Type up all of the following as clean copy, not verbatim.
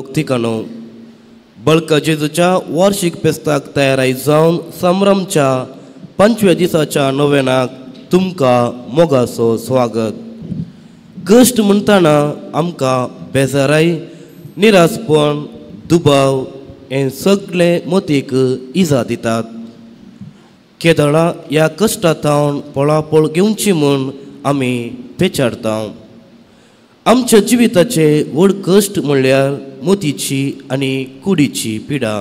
भक्तिकानो बळका जेजूच्या वार्षिक फेस्ताक तयाराय जावन संभ्रमच्या 5व्या दिसाच्या नोवेनाक तुमकां मोगाचो स्वागत. कश्ट म्हणटना आमकां बेजाराय, निरासपण, दुबाव हें सगळे मतीक इजा दितात. केदळा ह्या कश्टांत पळापळ घेवची म्हूण आमी पेचारता. आमच्या जिविताचे व्हड कश्ट म्हणल्यार मोतीची आनी कुडीची पिडा.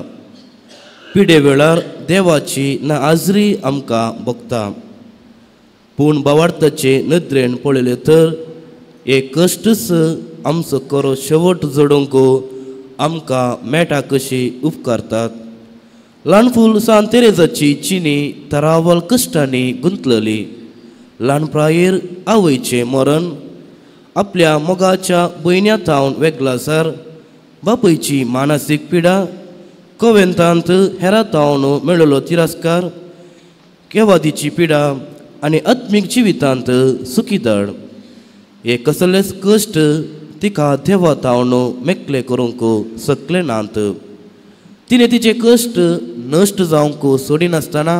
पिडे वेळार देवाची ना आजरी आमकां भोगता. पूण भावार्थाचे नदरेन पळयलें तर हे कश्टच आमचो खरो शेवट जोडूंक आमकां मेटा कशी उपकारतात. ल्हानफूल सांत तेरेजाची चिनी तरावल कश्टांनी गुंतलली. ल्हान प्रायेर आवयचें मरण, आपल्या मोगाच्या भयण्या थावन वेगळासार, बापयची मानसीक पिडा, कोवेंतांत हेरा थावन मेळिल्लो तिरस्कार, केवादीची पिडा आनी आत्मीक जिवितांत सुखीदळ हे कसलेच कश्ट तिका देवा थावन मेकले करूंक शकले नात. तिणें तिचे कश्ट नश्ट जावंक सोडिनासतना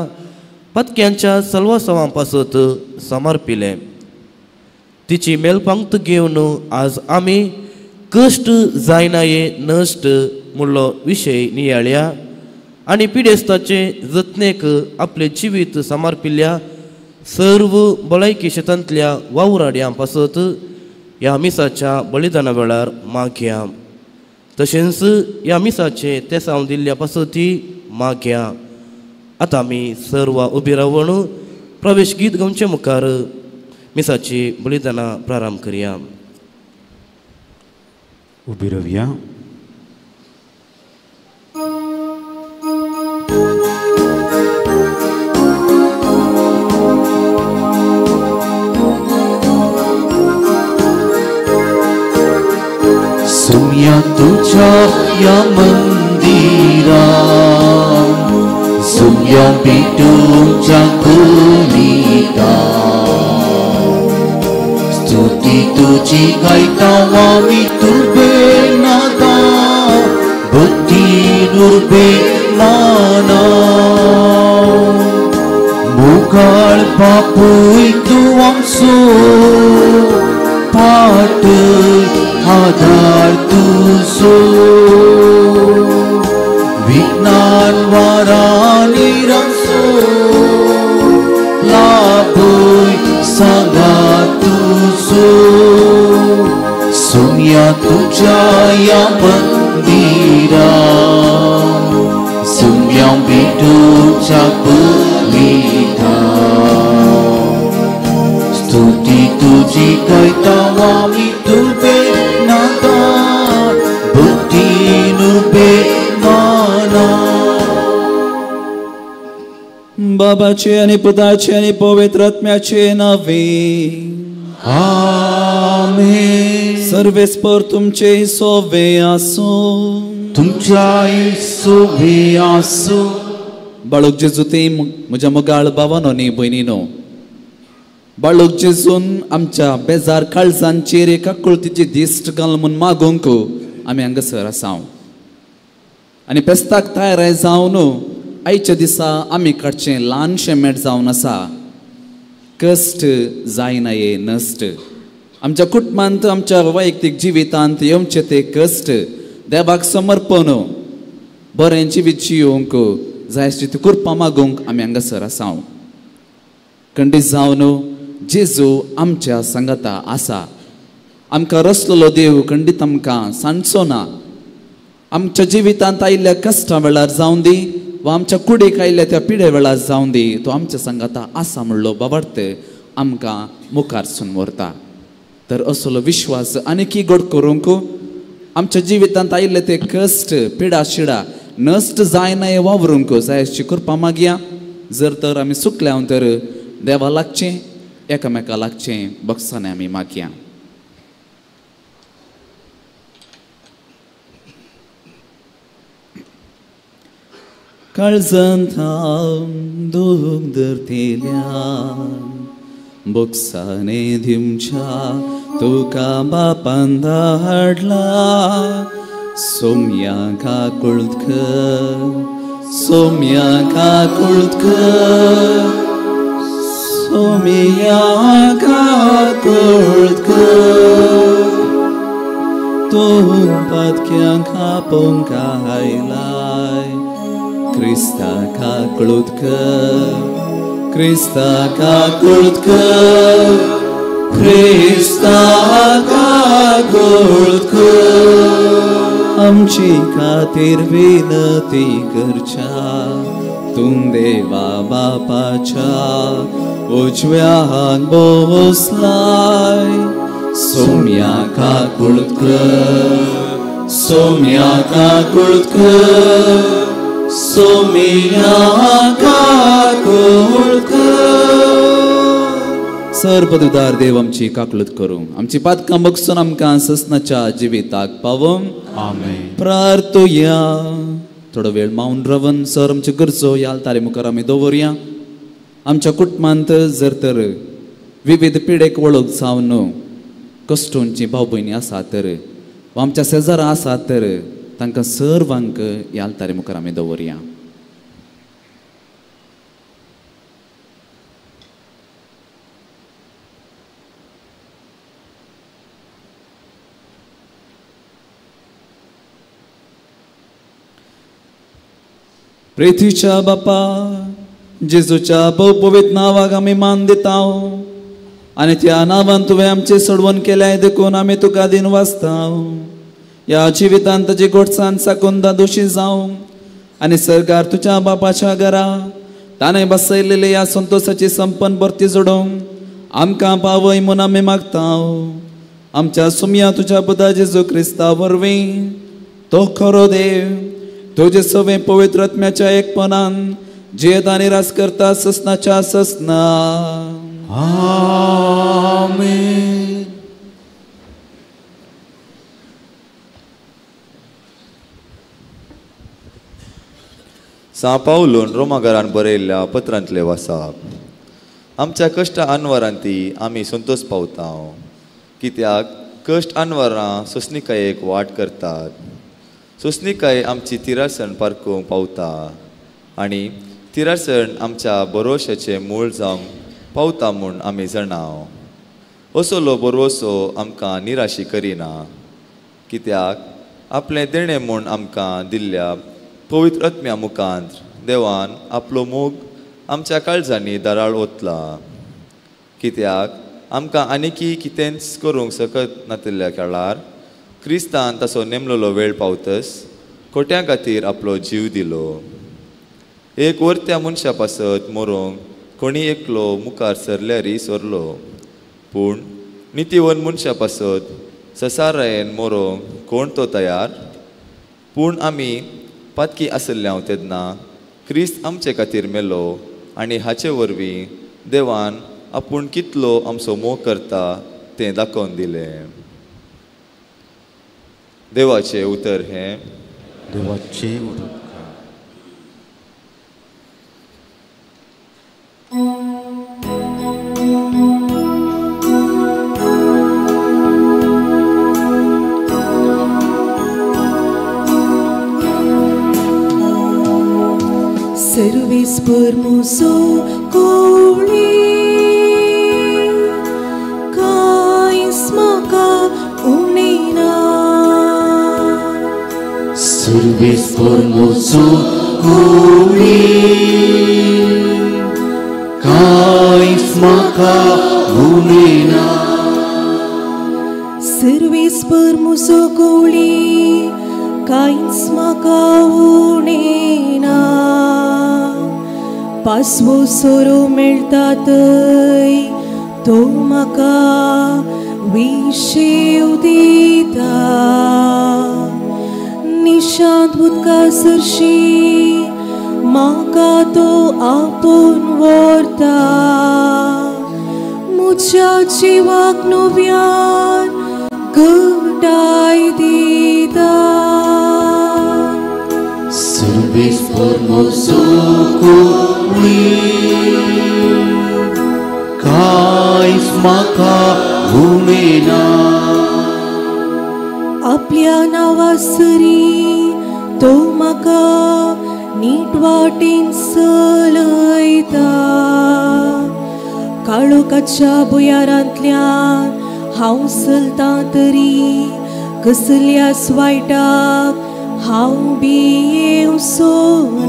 पातक्यांच्या सलवासवां पासत समर्पिलें. तिची मेलपांक्त घेवन आज आमी कश्ट जायना हे नश्ट म्हणलो विशय नियाळया आनी पिडेस्ताचे जतनेक आपलें जिवीत समर्पिल्ल्या सर्व भलायकी शेतांतल्या वावराड्यां पासत ह्या मिसाच्या बलिदाना वेळार मागया. तशेंच ह्या मिसाचे तेसांव दिल्ल्या पासत मागया. आतां आमी सर्व उबी रावन प्रवेश गीत गावचे मुखार मिसाची बलिदाना प्रारंभ करया. उबी रावया. सुम्या तुझ्या या मंदिरा, सुम्या भेटूच्या कुलिता, स्तुती तुझी गायता आमी तुर्बे नादा, भक्ती नुर्बे माना. मुखाळ बापूय तूं आमचो पाट आधार तुजो, विज्ञान वारांनी रमचो लाभूय सांगा तुजो. सुम्या तुझ्या या मंदिरा, सुम्या भेटूच्या कुलिता, स्तुती तुझी गायता आमी तुर्बे नादा, भक्ती नुर्बे माना. बाबाचे आनी पुताचे आनी पवित्र आत्म्याचे नावे आमेन. सर्वेस्पर तुमचे सोवे आसूं, तुमच्याय सोवे आसूं. बाळूक जेजू ते म्हज्या मोगाळ भावानो न्ही भयणीनो, बाळूक जेजून आमच्या बेजार काळजांचेर एक आकुळतीची दिश्ट घाल म्हूण मागूंक आमी हांगासर आसा. आनी फेस्ताक तयार जावन आयच्या दिसा आमी काडचें ल्हानशें मेट जावन आसा कश्ट जायना हे नश्ट. आमच्या कुटुंबांत, आमच्या वैयक्तीक जिवितांत येवचे ते कश्ट देवाक समर्पण बरें जिवीत जियोवंक जाय ती कृपा मागूंक आमी हांगासर आसा. खंडीत जावन जेजू आमच्या सांगाता आसा. आमकां रसलेलो देव खंडीत आमकां सांडचो ना. आमच्या जिवितांत आयिल्ल्या कश्टां वेळार जावन दी वा आमच्या कुडीक आयिल्ल्या त्या पिडे वेळार जावन दी, तो आमच्या सांगाता आसा म्हणलो बाबार्थ आमकां मुखार सून व्हरता. तर असलो विश्वास आनीकय गोड करूंक आमच्या जिवितांत आयिल्ले ते कश्ट पिडा शिडा नश्ट जायना हे वावरूंक जाय अशी कृपा मागया. जर तर आमी चुकल्या तर देवा लागचें, एकामेका लागचें बक्षांनी आमी मागया. काळजांत दूख धरतेल्या बक्षाने दिवच्या तुका बापान धाडला, सोम्या काकुळत कर, सोम्या काकुळत कर, सोम्या काकुळत कर. तूं पातक्यांक आपोवंक आयलाय, क्रिस्ता काकुळत कर, क्रिस्ता काकुळत कर, क्रिस्ता काकुळत कर. आमची खातीर विनती करच्या तूं देवा बापाच्या उजव्या हात बसलाय. सोम्या काकुळत कर, सोम्या काकुळत कर, सोम्या काकुळत कर. सर्वपदुदार देव आमची काकलूत करूं, आमची पातकां बगसून आमकां ससनाच्या जिविताक पावोवं. आमेन. प्रार्थुया. थोडो वेळ मावन रावन सर आमच्यो गरजो ह्या आल्तारे मुखार आमी दवरया. आमच्या कुटुंबांत जर तर विविध पिडेक वळख जावन कश्टोंची भाव भयणी आसा तर, वा आमच्या शेजारा आसा तर, तांकां सर्वांक ह्या आल्तारे मुखार आमी दवरया. प्रेतीच्या बापा जेजूच्या भोवपवीत नांवाक आमी मान दिता आनी त्या नांवान तुवें आमचें सोडवण केल्याय देखून आमी तुका दिन वाचता. ह्या जिवितांत ताची गोडसान साकून दोशी जावं आनी सरकार तुज्या बापाच्या घरा ताणें बसयलेले ह्या संतोशाची संपन्न भरती जोडूंक आमकां पावय म्हूण आमी मागता. आमच्या सुमया तुज्या पुता जेजू क्रिस्ता वरवीं तो खरो देव तुजे सवे पवित्र आत्म्याच्या एकपणान जियेत आनी राज करता ससनाच्या ससना. आमेन. सां पावलून रोमाघरान बरयल्ल्या पत्रांतले वासाप. आमच्या कश्ट अनवरांती आमी संतोष पावता, कित्याक कश्ट अनवरां सोंसणिकायेक वाट करतात. सोंसणिकाय आमची तिरासण पारखूंक पावता आनी तिरासण आमच्या भरोश्याचें मूळ जावंक पावता म्हूण आमी जाणाव. असलो भरवसो आमकां निराशी करिना, कित्याक आपलें देणें म्हूण आमकां दिल्ल्या पवित्र आत्म्या मुखांत देवान आपलो मोग आमच्या काळजांनी दराळ ओतला. कित्याक आमकां आनीकी कितेंच करूंक शकत नातिल्ल्या काळार क्रिस्तान ताचो नेमलेलो वेळ पावतस खोट्यां खातीर आपलो जीव दिलो. एक वरत्या मनशा पासत मरोंक कोणी एकलो मुखार सरल्यारी सरलो, पूण नितीवन मनशा पासत ससारायेन मरोंक कोण तो तयार? पूण आमी पातकी आसल्ले तेन्ना क्रिस्त आमचे खातीर मेलो आनी हाचे वरवीं देवान आपूण कितलो आमचो मोग करता तें दाखोवन दिलें. देवाचें उतर हें. देवाचें उतर. Servis por muso koli kais maka unina. Servis por muso koli kais maka unina. Servis por muso koli kais maka unina. पासवो सोरो मेळटा थंय तो म्हाका विशेव दिता. निशांत उदका सरशी म्हाका तो आपोवन व्हरता. म्हज्या जिवाक नव्यान घटाय दिता. Servis por muso kuli kais maka unina. आपल्या नांवासरी तो म्हाका नीट वाटेन चलयता. काळोखाच्या भुंयारांतल्यान हांव चलतां तरी कसल्याच वायटाक हांव भियेवचो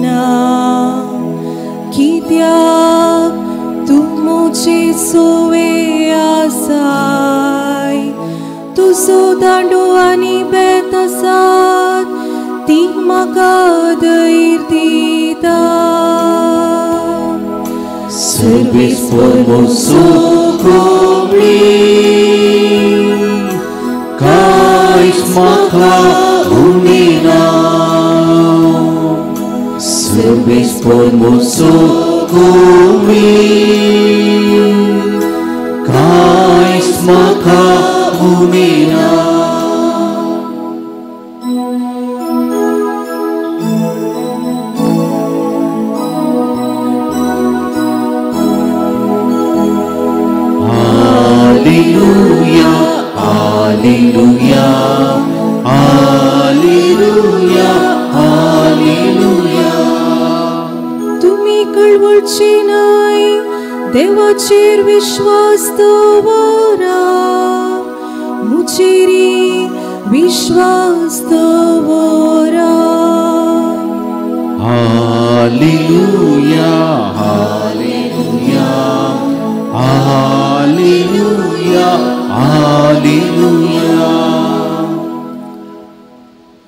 ना. कित्याक तूं म्हजे सोवे आसाय, तुजो दांडो आनी बेत आसात ती म्हाका धैर्य दिता. Service formoso Kais maka unina. Service formoso Kais maka unina. Alleluia, Alleluia, Alleluia, Alleluia. तुमी कळवळची न्हय, देवाचेर विश्वास दवरा, म्हजेरी विश्वास दवरा. Alleluia, Alleluia, Alleluia, Alleluia.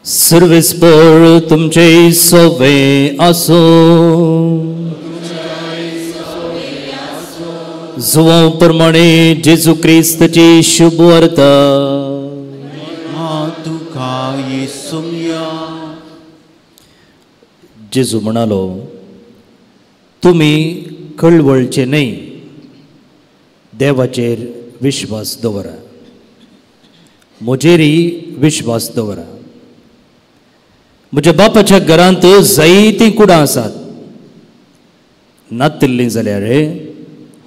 सर्वेस्पर तुमचे सोवे आसूं. जुवां प्रमाणे जेजू क्रिस्ताची शुभ वार्ता. तुका येसुया. जेजू म्हणालो, तुमी कळवळचे न्हय, देवाचेर विश्वास दवरा, म्हजेरय विश्वास दवरा. म्हज्या बापाच्या घरांत जायतीं कुडां आसात, नातिल्लीं जाल्यार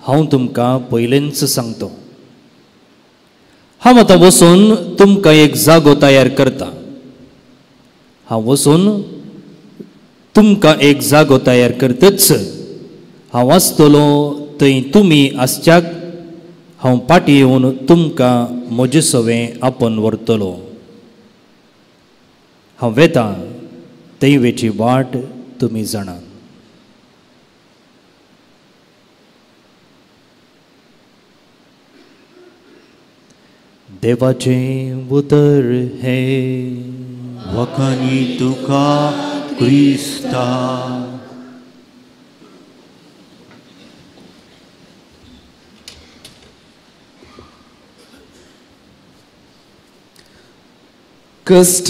हांव तुमकां पयलेंच सांगतो. हांव आतां वचून तुमकां एक जागो तयार करता. हांव वचून तुमकां एक जागो तयार करतच हांव आसतलो थंय तुमी आसच्याक हांव फाटीं येवन तुमकां म्हजे सवें आपोवन व्हरतलो. हांव वेतां थंय वेची वाट तुमी जाणात. देवाचें उतर हें. वखणी तुका क्रिस्ता. ಕಷ್ಟ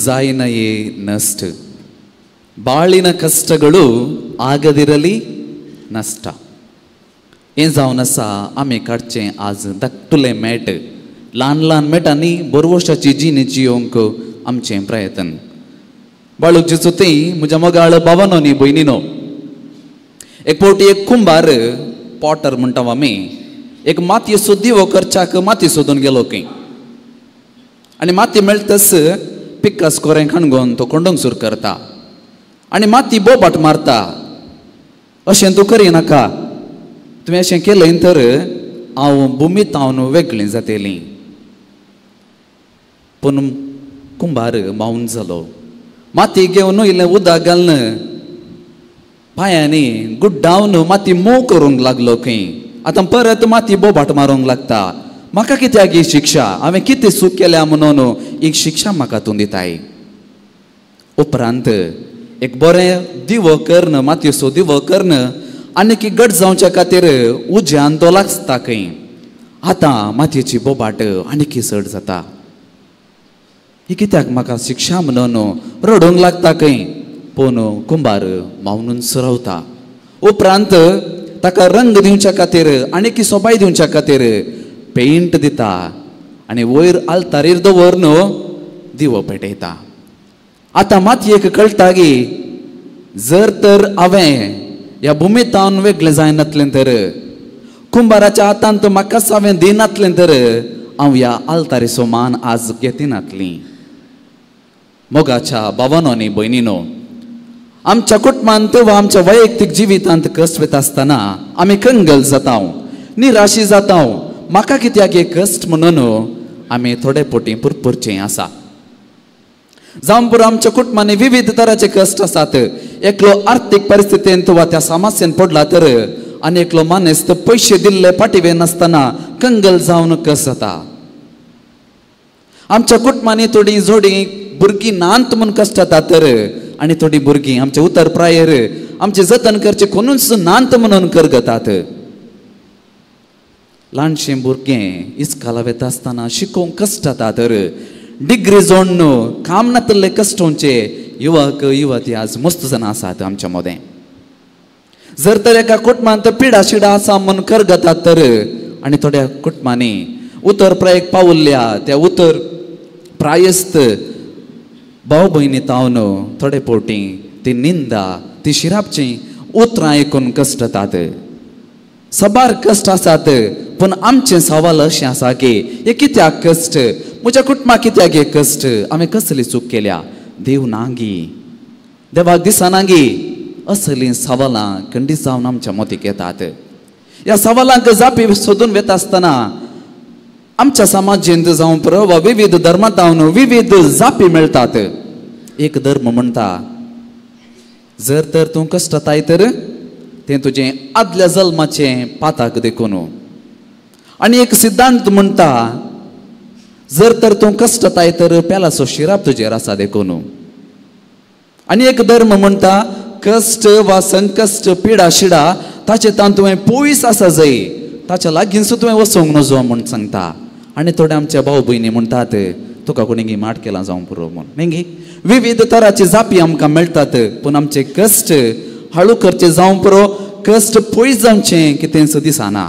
ಜಾಯಿನಯೇ ನಷ್ಟ, ಬಾಳಿನ ಕಷ್ಟಗಳು ಆಗದಿರಲಿ ನಷ್ಟ. हें जावन आसा आमी काडचें आज धाकटुलें मेट, ल्हान ल्हान मेटांनी बोरवोशाची जिणी जियोवंक आमचें प्रयत्न. बाळूक जेजू म्हज्या मोगाळ भावानो न्ही भयणीनो, एक फावटी एक कुंभार पॉटर म्हणटा आमी, एक मातयेचो दिवो करच्याक माती सोदून गेलो खंय, आनी माती मेळटच पिक्कास कोरें खाणगोन तो कोंडोंग सूर करता आनी माती बोबाट मारता. अशें तूं करिनाका, तुवें अशें केलें तर हांव भुमीत हांव वेगळी जातली. पूण कुंभार मावन जालो, माती घेवन इल्लें उदक घालून पांयांनी गुड्डावन माती मोव करूंक लागलो खंय. आतां परत माती बोबाट मारूंक लागता. म्हाका कित्याक ही शिक्षा, हांवें कितें चूक केल्या म्हणून ही शिक्षा म्हाका तूं दिताय. उपरांत एक बरें दिवो कर्ण, मातयेचो दिवो कर्ण आनीक गट जावच्या खातीर उज्यान तो लागता खंय. आतां मातयेची बोबाट आनीक चड जाता. ही कित्याक म्हाका शिक्षा म्हणून रडूंक लागता खंय. पूण कुंभार मावनून रावता. उपरांत ताका रंग दिवच्या खातीर आनीक सोबाय दिवच्या खातीर पेंट दिता आनी वयर आल्तारीर दवरून दिवो पेटयता. आतां मातयेक कळटा की जर तर हांवें ह्या भुमीतावन वेगळें जायनातलें तर, कुंभाराच्या हातांत म्हाकाच हांवें दिनातलें तर, हांव ह्या आल्तारीचो मान आज घेतिनातली. मोगाच्या भावानो आनी भयणीनो, आमच्या कुटुंबांत वा आमच्या वैयक्तीक जिवितांत कश्ट वता आसतना आमी कंगल जाता, निराशी जाता. म्हाका कित्याक हे कश्ट म्हणून आमी थोडे पोटी पुरपुरचें आसा. जावं पुरो आमच्या कुटुंबांनी विविध तराचे कश्ट आसात. एकलो आर्थीक परिस्थितींत वा त्या समस्येन पडला तर आनी एकलो मानेस्त पयशे दिल्ले पाटिवे नासतना कंगल जावन कस जाता. आमच्या कुटुंबांनी थोडी जोडी भुरगीं नात म्हूण कश्ट जाता तर आनी थोडी भुरगीं आमचे उतर प्रायर आमचे जतन करचे कोणूच नात म्हणून करगतात. ल्हानशें भुरगें इस्काला वता आसतना शिकोवंक कश्ट जाता तर डिग्री जोडून काम नातिल्ले कश्टोवचे युवक युवती आज मस्त जाणां आसात आमच्या मदें. जर तर एका कुटुंबांत पिडा शिडा आसा म्हूण करगतात तर आनी थोड्या कुटुंबांनी उतर प्रायक पावल्ल्या त्या उतर प्रायस्त भाव भयणी तावन थोडे पोटी ती निंदा ती शिरापची उतरां आयकून कश्ट जातात. सबार कश्ट आसात, पूण आमचें सवाल अशें आसा की हे कित्याक कश्ट, म्हज्या कुटुंबाक कित्याक हे कश्ट, हांवें कसली चूक केल्या, देव नागी, देवाक दिसनागी, असलीं सवालां खंडीत जावन आमच्या मतीक येतात. ह्या सवालांक जापी सोदून वता आसतना आमच्या समाजेंत जावं पुरो वा विविध धर्मांत विविध जापी मेळटात. एक धर्म म्हणटा जर तर तूं कश्टताय तर तें तुजें आदल्या जल्माचें पाताक देखून. आनी एक सिद्धांत म्हणटा जर तर तूं कश्टताय तर पेलाचो शिराप तुजेर आसा देखून. आनी एक धर्म म्हणटा कश्ट वा संकश्ट पिडा शिडा ताचे तान तुवें पयस आसा जाय, ताच्या लागींच तुवें वचूंक नजो म्हूण सांगता. आनी थोडे आमच्या भाव भयणी म्हणटात तुका कोणी माट केला जावं पुरो म्हूण. न्ही, विविध तराचे जापी आमकां मेळटात, पूण आमचे कश्ट हळू करचे जावं पुरो, कश्ट पयस जावचें कितेंच दिसना.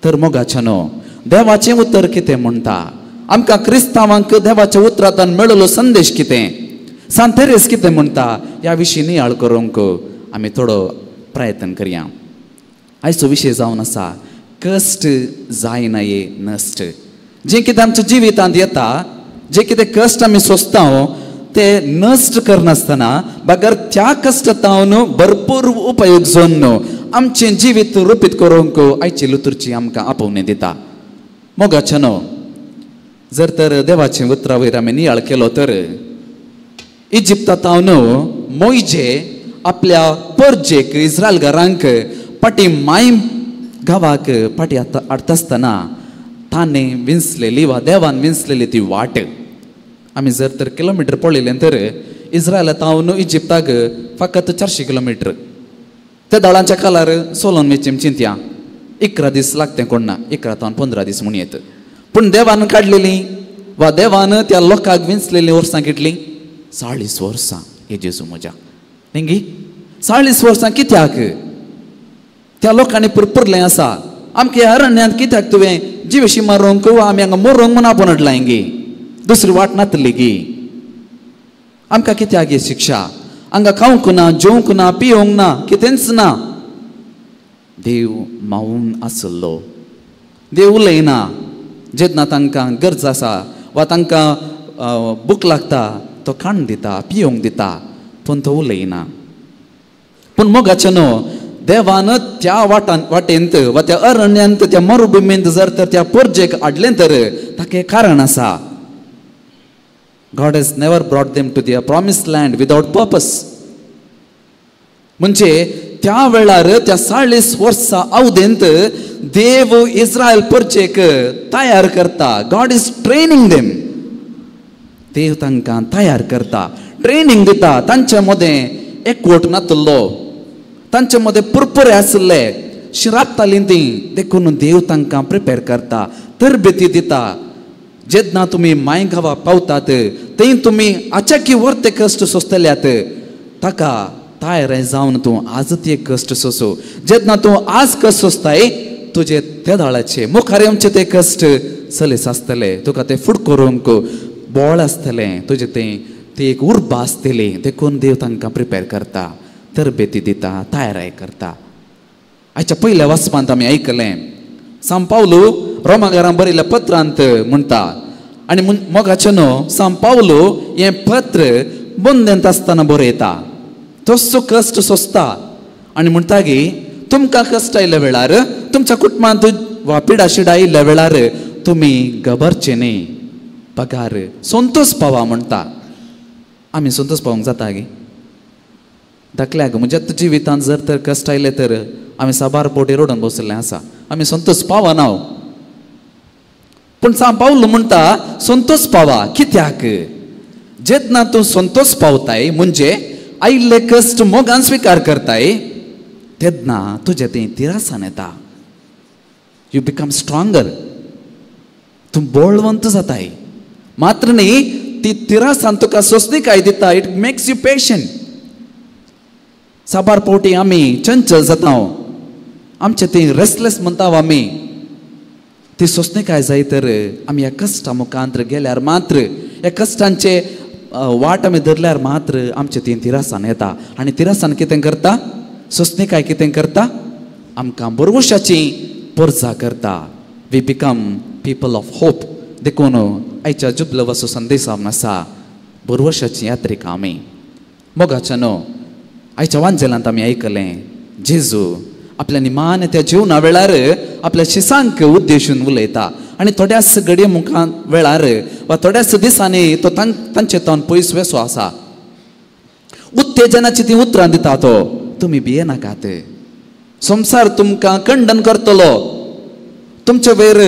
तर मोगाच्यानो, देवाचें उतर कितें म्हणटा आमकां क्रिस्तांवांक देवाच्या उतरांतल्यान मेळिल्लो संदेश कितें, सांत तेरेज कितें म्हणटा, ह्या विशीं नियाळ करूंक आमी थोडो प्रयत्न करया. आयचो विशय जावन आसा कश्ट जायना ये नश्ट. जें कितें आमच्या जिवितांत येता, जें कितें कश्ट आमी सोंसता ते नश्ट करनासतना बगर त्या कश्टांतल्यान भरपूर उपयोग जावन आमचें जिवीत रुपीत करूंक आयची लुतुरची आमकां आपोवणें दिता. मोगाच्यानो, जर तर देवाचें उतरा वयर आमी नियाळ केलो तर इजिप्तांत मोयजे आपल्या परजेक इस्रायल घरांक पाटी माय गांवाक पाटी हाडटा आसतना ताणें विंचलेली वा देवान विंचलेली ती वाट. आमी जर तर किलोमिटर पळयलें तर इस्रायला तावन इजिप्ताक फकत 400 किलोमिटर. त्या दळांच्या कालार सोलोन वेचें चिंतया 11 दीस लागते कोण ना, 11 तावन 15 दीस म्हूण येत. पूण देवान काडलेली वा देवान त्या लोकांक विंचलेली वर्सां कितलीं, 40 वर्सां. हे जेजू म्हज्या न्ही, 40 वर्सां कित्याक त्या लोकांनी पुरपुरलें आसा आमकां ह्या अरण्यांत कित्याक तुवें जिवेशी मारूंक वा आमी हांगा मरूंक म्हूण आपोवन हाडलां गी, दुसरी वाट नातली गी, आमकां कित्याक ही शिक्षा, हांगा खावंक ना, जेवंक ना, पिवंक ना, कितेंच ना. देव मावून आसलो, देव उलयना. जेन्ना तांकां गरज आसा वा तांकां भूक लागता तो खाण दिता, पिवंक दिता, पूण तो उलयना. पूण मोगाचें न्हू, देवान त्या वाटेंत वा त्या अरण्यांत त्या मरुभुमींत जर तर त्या परजेक हाडलें तर ताका कारण आसा. God has never brought them to their promised land without purpose. म्हणजे त्या वेळार त्या 40 वर्सां अवधेंत देव इस्रायल परजेक तयार करता. God is training them. देव तांकां तयार करता, ट्रेनिंग दिता. तांचे मदें एकवट नातलो, तांचे मदें पुरपुरे आशिल्ले, शिरापतालीं तीं, देखून देव तांकां प्रिपेर करता, तरबेती दिता. जेन्ना तुमी माय गांवा पावतात थंय तुमी आचाकी वर्ते कश्ट सोंसतल्यात, ताका तयार जावन तूं आज ते कश्ट सोंसू. जेन्ना तूं आज कश्ट सोंसताय तुजे ते दाळाचे मुखार येवचे ते कश्ट सलेस आसतले, तुका ते फुड करूंक बोळ आसतलें, तुजें तें ती एक उर्बा आसतली. देखून देव तांकां प्रिपेर करता, तरबेती दिता, तयाराय करता. आयच्या पयल्या वाचपांत आमी आयकलें, सांव पावलू रोमागारां बरयल्ल्या पत्रांत म्हणटा, आनी मोगाचें न्हू सांत पावलो हें पत्र बंदेंत आसतना बरयता. तसो कश्ट सोंसता आनी म्हणटा की तुमकां कश्ट आयिल्ल्या वेळार, तुमच्या कुटुंबांत वा पिडा शिडा आयिल्ल्या वेळार तुमी घबरचे न्ही, पगार संतोष पावा म्हणटा. आमी संतोष पावूंक जाता गी? धाकल्याक म्हज्या जिवितांत जर तर कश्ट आयले तर आमी साबार पोटी रडून बशिल्लें आसा, आमी संतोष पावना. पूण सांत पावलो म्हणटा संतोष पावा. कित्याक? जेन्ना तूं संतोष पावताय म्हणजे आयिल्ले कश्ट मोगान स्विकार करताय तेन्ना तुजें तें तिरासान येता. You become stronger, तूं बळवंत जाताय. मात्र न्ही ती तिरासान तुका सोंसणीकाय दिता. It makes you patient. साबार पावटी आमी चंचल जाता, आमचें ती रेस्टलेस म्हणटा आमी. ती सोंसणीकाय जाय तर आमी ह्या कश्टा मुखांत गेल्यार मात्र, ह्या कश्टांचे वाट आमी धरल्यार मात्र आमचें ती तिरासान येता. आनी तिरासान कितें करता? सोंसणीकाय कितें करता? आमकां बरवशाची परजा करता. We become people of hope. देखून आयच्या जुबलवाचो संदेश आसा बरवशाची यात्रिका आमी. मोगाच्या न्हू आयच्या वांजेलांत आमी आयकलें जेजू आपल्या निमान त्या जिवना वेळार आपल्या शिसांक उद्देशून उलयता आनी थोड्याच घडये मुखार वेळार वा थोड्याच दिसांनी तो तांचे तावन पयस वेसो आसा. उत्तेजनाची ती उतरां दिता तो, तुमी भियेनाकात, संवसार तुमकां खंडन करतलो, तुमचे वयर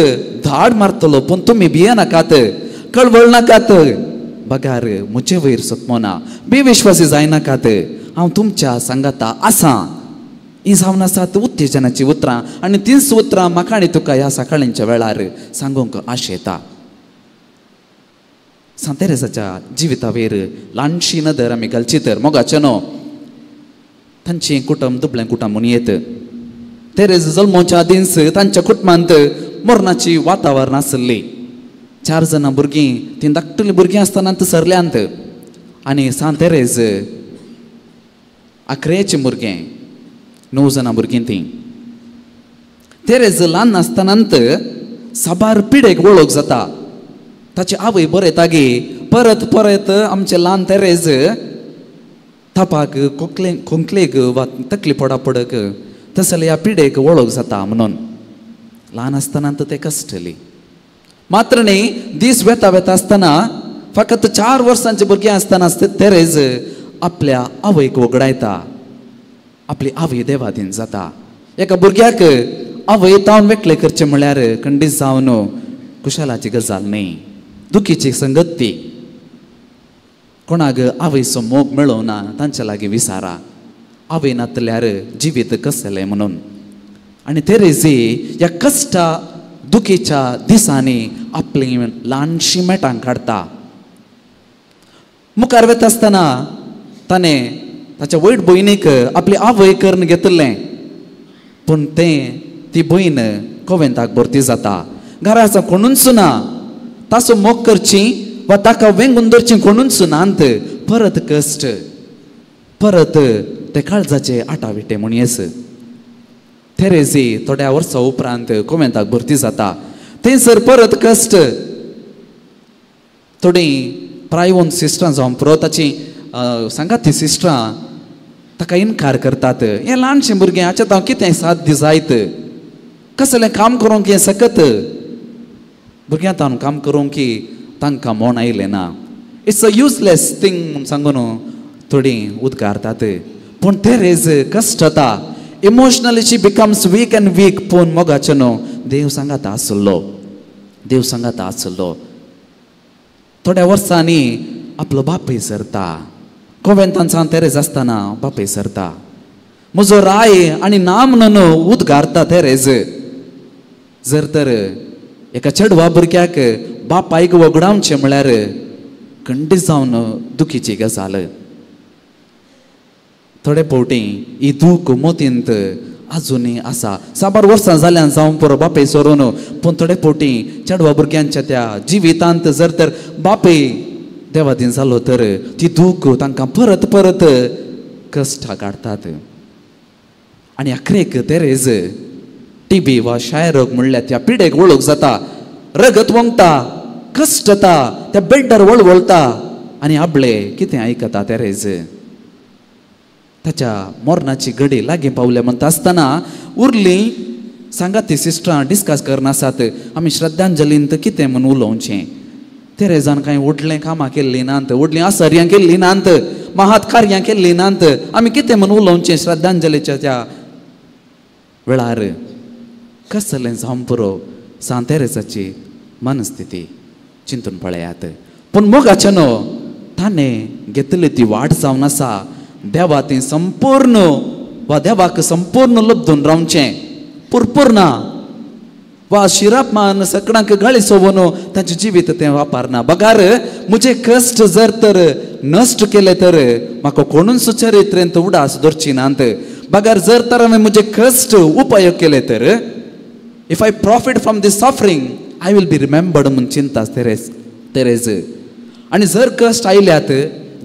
धाड मारतलो, पूण तुमी भियेनाकात, कळवळ नाकात, बगार म्हजे वयर सतमोना, बेविश्वासी जायनाकात, हांव तुमच्या सांगाता आसा. ही जावन आसात उत्तेजनाची उतरां आनी तींच उतरां म्हाका आनी तुका ह्या सकाळींच्या वेळार सांगूंक आशेता. सांत तेरेसाच्या जिविता वयर ल्हानशी नदर आमी घालची तर मोगाचें न्हू तांचें कुटुंब दुबळें कुटुंब म्हूण येत. तेरेज जल्मोच्या आदींच तांच्या कुटुंबांत मरणाची वातावरण आसली. 4 जाणां भुरगीं, तीं धाकटुलीं भुरगीं आसतना सरल्यांत आनी सांत तेरेज आखरेचें भुरगें, 9 जाणां भुरगीं तीं. तेरेज ल्हान आसतनांत साबार पिडेक वळख जाता. ताची आवय बरयता गी परत परत आमचें ल्हान तेरेज तापाक खोंकले खोंकलेक वा तकली पडा पडक तसले ह्या पिडेक वळख जाता म्हणून ल्हान आसतना ते कश्टली. मात्र न्ही दीस वेता वेता आसतना फकत 4 वर्सांचे भुरगें आसतना तेरेज आपल्या आवयक वगडायता. आपली आवय देवाधीन जाता. एका भुरग्याक आवय तावन वेगळे करचें म्हळ्यार खंडीत जावन कुशालाची गजाल न्ही, दुखीची संगत ती. कोणाक आवयचो मोग मेळोवना तांच्या लागीं विसारा, आवय नातल्यार जिवीत कसलें म्हणून. आनी तेरेजी ह्या कश्टा दुखीच्या दिसांनी आपली ल्हानशी मेटां काडटा. मुखार वता आसतना ताणें ताच्या वयट भयणीक आपली आवय करून घेतिल्लें, पूण तें ती भयण कोवेंताक भरती जाता. घरा कोणूच ना, ताचो मोग करची वा ताका वेंगून धरची कोणूच नात. परत कश्ट, परत ते काळजाचे आटाविटे म्हणयेस. तेरेजी थोड्या वर्सां उपरांत कोवेंताक भरती जाता. थंयसर परत कश्ट. थोडीं प्रायवंत सिस्टरां जावन पुरो ताची सांगात ती सिस्टरां ताका इनकार करतात. हें ल्हानशें भुरगें हाचें हांव कितें साध्य जायत, कसलें काम करूंक हें सकत, भुरग्यां तावन काम करूंक की तांकां मोण आयलें ना. It's a useless thing म्हूण सांगून थोडीं उदकारतात. पूण तेरेज कश्ट जाता. Emotionally she becomes weak and weak. पूण मोगाचें न्हू देव सांगाता आसलो, देव सांगाता आसलो. थोड्या वर्सांनी आपलो बापूय सरता. कोवेंतान सांत तेरेज आसतना बापूय सरता. म्हजो राय आनी नाम म्हणून उदगारता तेरेज. जर तर एका चेडवा भुरग्याक बापायक वगडावचें म्हळ्यार खंडीत जावन दुखीची गजाल. थोडे फावटी ही दूख मोतींत आजुनूय आसा. साबार वर्सां जाल्यान जावन पुरो बापूय सोरून, पूण थोडे फावटी चेडवा भुरग्यांच्या त्या जिवितांत जर तर बापूय देवाधीन जालो तर ती दूख तांकां परत परत कश्टां काडटात. आनी अखरेक तेरेज टीबी वा क्षयरोग म्हणल्यार त्या पिडेक वळख जाता. रगत वोंगता, कश्ट येता, त्या बेड्डार वळवळता आनी आपले कितें आयकता तेरेज. ताच्या मरणाची घडी लागीं पावल्या म्हणटा आसतना उरली सांगाती सिस्टरां डिस्कस करनासात आमी श्रद्धांजलींत कितें म्हूण उलोवचें. तेरेजान कांय व्हडलें कामां केल्लीं नात, व्हडलीं आसर्यां केल्लीं नात, महात कार्यां केल्लीं नात, आमी कितें म्हूण उलोवचें श्रद्धांजलीच्या त्या वेळार. कसलें जावं पुरो सांत तेरेजाची मनस्थिती चिंतून पळयात. पूण मोगाचें न्हू ताणें घेतली ती वाट जावन आसा देवा ती संपूर्ण वा देवाक संपूर्ण लब्धून रावचें पुरपूर ना वा शिरापमान सकडांक गाळी सोबून तांचें जिवीत तें वापरना. बगार म्हजे कश्ट जर तर नश्ट केले तर म्हाका कोणूच चरित्रेंत उडास दवरची नात. बगार जर तर हांवें म्हजे कश्ट उपयोग केले तर if I profit from this suffering I will be remembered म्हूण चिंता तेरेज तेरेज. आनी जर कश्ट आयल्यात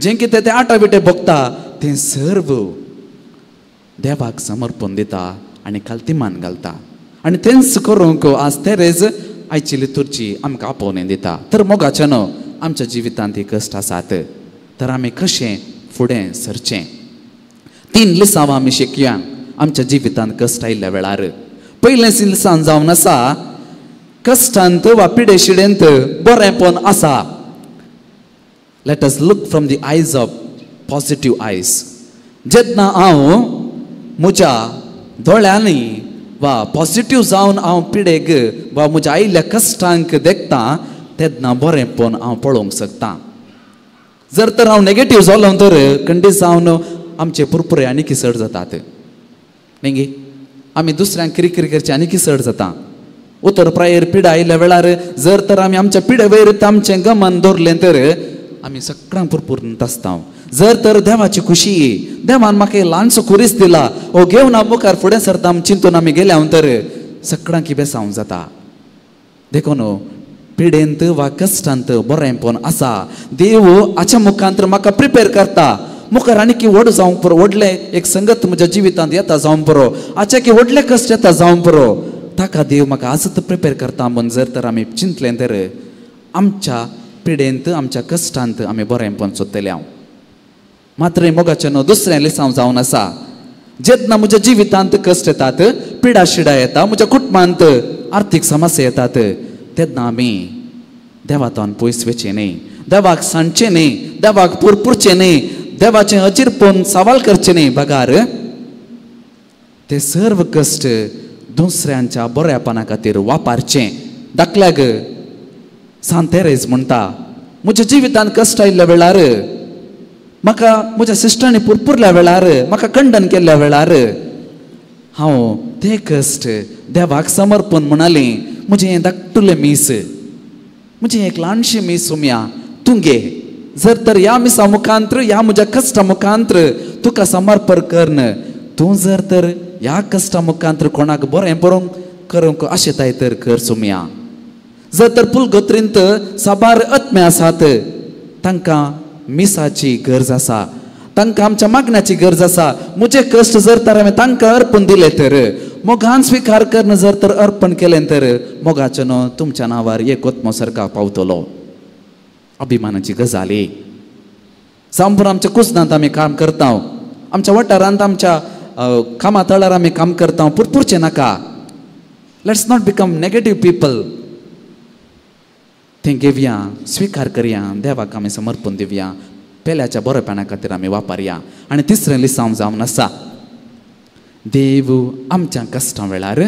जें कितें तें आटाविटे भोगता तें सर्व देवाक समर्पण दिता आनी खालतीमान घालता. आनी तेंच करूंक आज तेरेज आयची लितुर्जी आमकां आपोवणें दिता. तर मोगाचें न्हू आमच्या जिवितांत ही कश्ट आसात तर आमी कशें फुडें सरचें. तीन लिसांवां आमी शिकया आमच्या जिवितांत कश्ट आयिल्ल्या वेळार. पयलें लिसांव जावन आसा कश्टांत वा पिडेशिडेंत बरेंपण आसा. Let us look from the eyes of positive eyes. जेन्ना हांव म्हज्या दोळ्यांनी वा पॉजिटीव जावन हांव पिडेक वा म्हज्या आयिल्ल्या कश्टांक देखता तेन्ना बरेंपण हांव पळोवंक शकता. जर तर हांव नेगेटीव जालो तर खंडीत जावन आमचे पुरपुरे आनीक चड जातात न्ही. आमी दुसऱ्यांक किरकिर करचे आनीक चड जाता. उतर प्रायेर पिडा आयिल्ल्या वेळार जर तर आमी आमच्या पिडे वयर आमचें गमन दवरलें तर आमी सगळ्यांक पुरपूर आसता. जर तर देवाची खुशी देवान म्हाका ल्हानसो खुरीस दिला हो घेवन हांव मुखार फुडें सरता चिंतून आमी गेल्या तर सगळ्यांक बेसावंक जाता. देखून पिडेंत वा कश्टांत बरेंपण आसा. देव हाच्या मुखांत म्हाका प्रिपेर करता मुखार आनी की व्हड जावंक पुरो, व्हडलें एक संगत म्हज्या जिवितांत येता जावंक पुरो, हाच्या की व्हडलें कश्ट येता जावंक पुरो, ताका देव म्हाका आजच प्रिपेर करता म्हूण जर तर आमी चिंतलें तर आमच्या पिडेंत आमच्या कश्टांत आमी बरेंपण सोदतले. हांव मात्र मोगाचें न्हू दुसरें लिसांव जावन आसा जेन्ना म्हज्या जिवितांत कश्ट येतात, पिडा शिडा येता, म्हज्या कुटुंबांत आर्थीक समस्या येतात तेन्ना आमी देवातान पयस वचचें न्ही, देवाक सांडचें न्ही, देवाक पुरपुरचें न्ही, देवाचें अचिरपण सवाल करचें न्ही. बगार ते सर्व कश्ट दुसऱ्यांच्या बऱ्यापणा खातीर वापरचें. दाखल्याक सांत तेरेज म्हणटा म्हज्या जिवितांत कश्ट आयिल्ल्या वेळार म्हाका म्हज्या सिस्टरांनी पुरपुरल्या वेळार म्हाका खंडन केल्ल्या वेळार हांव ते कश्ट देवाक समर्पण म्हणालें. म्हजें हें धाकटुलें मीस, म्हजें एक ल्हानशें मीस सोम्या तूं घे, जर तर ह्या मिसा मुखांत्र ह्या म्हज्या कश्टा मुखांत्र तुका समर्पण करन तूं जर तर ह्या कश्टा मुखांत्र कोणाक बरें बरोवंक करूंक आशेताय तर कर सोम्या. जर तर पुलगोत्रींत साबार आत्मे आसात तांकां मिसाची गरज आसा, तांकां आमच्या मागण्याची गरज आसा. म्हजे कश्ट जर तर हांवें तांकां अर्पण दिले तर मोगान स्विकार करून जर तर अर्पण केलें तर मोगाचें न्हू तुमच्या नांवार एक आत्मो सारको पावतलो. अभिमानाची गजाली संपूर्ण आमच्या कुजनांत आमी काम करता, आमच्या वाठारांत आमच्या कामा तळार आमी काम करता, पुरपुरचें नाका. Let's not become negative people. तें घेवया, स्विकार करया, देवाक आमी समर्पण दिवया, पेल्याच्या बरेपणा खातीर आमी वापरया. आनी तिसरें लिसांव जावन आसा देव आमच्या कश्टां वेळार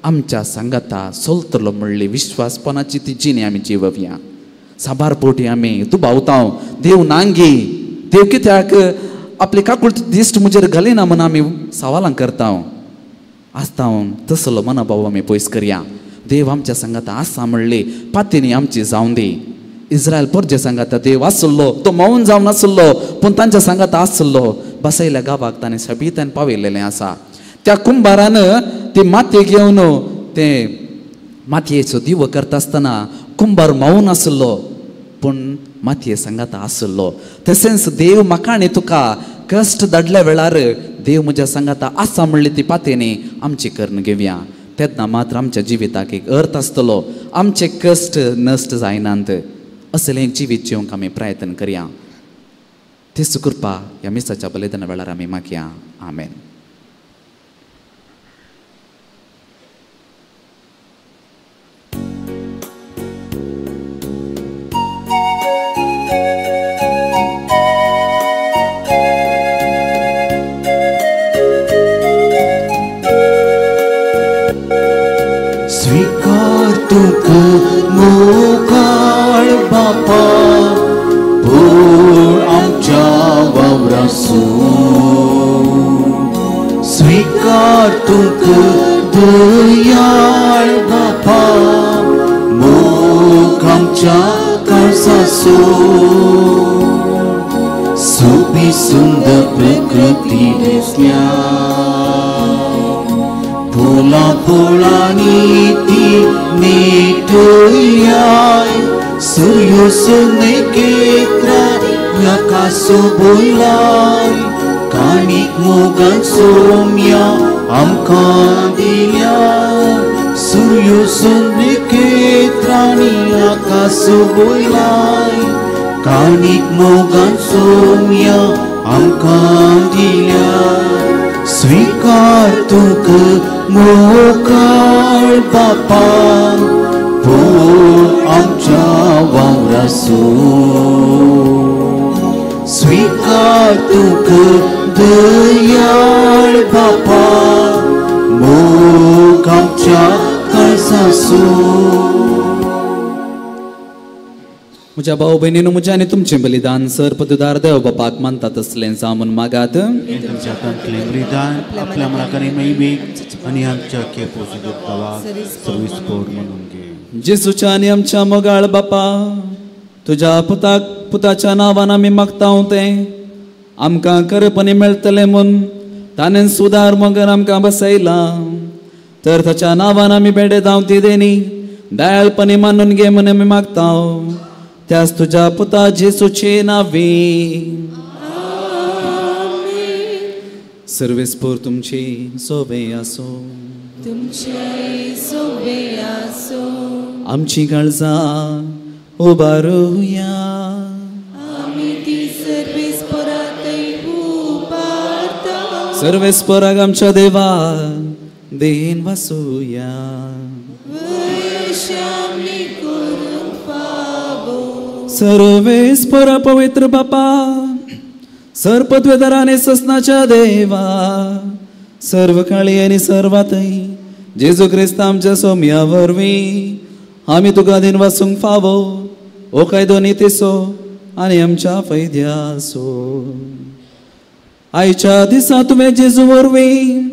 आमच्या सांगाता सोलतलो म्हणली विश्वासपणाची ती जिणी आमी जिवया. साबार पोटी आमी दुबावता देव नांगी, देव कित्याक आपली काकूळ दिश्ट म्हजेर घालिना म्हूण आमी सवालां करता आसता. तसलो मनोभाव आमी पयस करया. देव आमच्या सांगाता आसा म्हणली पातीनी आमची जावन दी. इस्रायल परजे सांगाता देव आसलो, तो मौन जावन आसलो पूण तांच्या सांगाता आसलो. बसयल्या गांवाक ताणें सबितान पावयलेलें आसा. त्या कुंभारान ती माती घेवन ते मातयेचो दिवो करता आसतना कुंभार मौन आसलो पूण मातये सांगाता आसलो. तशेंच देव म्हाका आनी तुका कश्ट धाडल्या वेळार देव म्हज्या सांगाता आसा म्हणली ती पातयेनी आमची करून घेवया. तेन्ना मात्र आमच्या जिविताक एक अर्थ आसतलो, आमचे कश्ट नश्ट जायनात. असलें एक जिवीत जिवंक आमी प्रयत्न करया. तेच कृपा ह्या मिसाच्या बलिदाना वेळार आमी मागया. आमेन. स्वीकार तुका मोगाळ बापा पूण आमच्या वावरासून, स्वीकार तुका दयाळ बापा मोग आमच्या काळजासून. सोबी सुंदर प्रकृती दिसल्या फुलां फुलांनी ती नेटयाय, सूर्योसनेकेत्रा आकासो बोलाय, काणीक मोगान सोम्या आमकां दिल्या, सूर्योसनेकेत्रांनी आकासो बोलाय, काणीक मोगान सोम्या आमकां दिल्या. स्वीकार तुका मोगाळ बापा पूण आमच्या वावरासून, स्वीकार तुका दयाळ बापा मोग आमच्या काळजासून. म्हज्या भाव भयणीनो, म्हजें आनी तुमचें बलिदान सर पदुदार देव बापाक मानता तसलें जावं म्हूण मागात. तुमच्या हातांतलें बलिदान आपल्या मनाक आनी महिमेक आनी आमच्या सर्वीस म्हणून घे. जेजूच्या आनी आमच्या मोगाळ बापा, तुज्या पुताक पुताच्या नांवान आमी मागता तें आमकां खरेपणी मेळटलें म्हूण ताणें सुदार मगर आमकां बसयलां. तर ताच्या नांवान आमी बेडे धांवती देनी दयाळपणी मानून घे म्हूण आमी मागता. त्यास तुझ्या पुता जेसूचे नावे. सर्वेस्पोर तुमचे सोबे आसो, तुमचे सोबे आसो. आमची काळजां उबारुया, आमी ती सर्वेस्पोरातय उबारता. सर्वेस्पोराक आमच्या देवा देन वासूया. सर्वेस्पोरा पवित्र बापा, सर्पद्वेदराने ससनाच्या देवा, सर्व काळी आनी सर्वातय जेजू क्रिस्त आमच्या सोम्या वरवीं आमी तुका दिन वासूंक फावो ओ कायदो नितीचो आनी आमच्या फायद्याचो. आयच्या दिसा तुवें जेजू वरवीं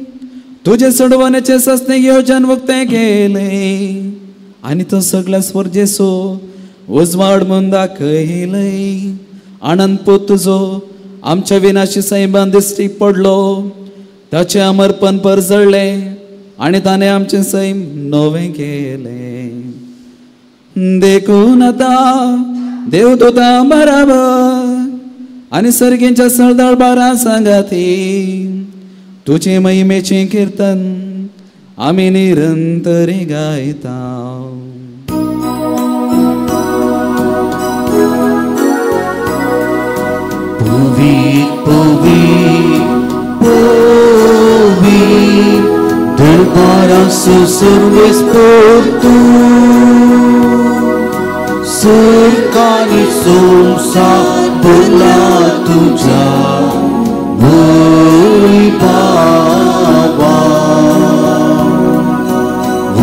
तुजें सोडवण्याचें ससने योजन उक्तें केलें आनी तो सगळ्या स्वर जेसो उजवाड म्हूण दाखयलय. आनंद पूत तुजो आमच्या विनाशी सैमान दिश्टी पडलो, ताचें अमरपण परजळ्ळें आनी ताणें आमचें सैम नवें केलें. देखून आतां देवदूतां बराबर आनी सर्गींच्या सरदार बारा सांगाती तुजे महिमेचें किर्तन आमी निरंतरी गायता. पवी पवी पवी दरबारासो सर्वेस्पोर तूं, सरकारी संसार भरला तुझ्या वैभावान.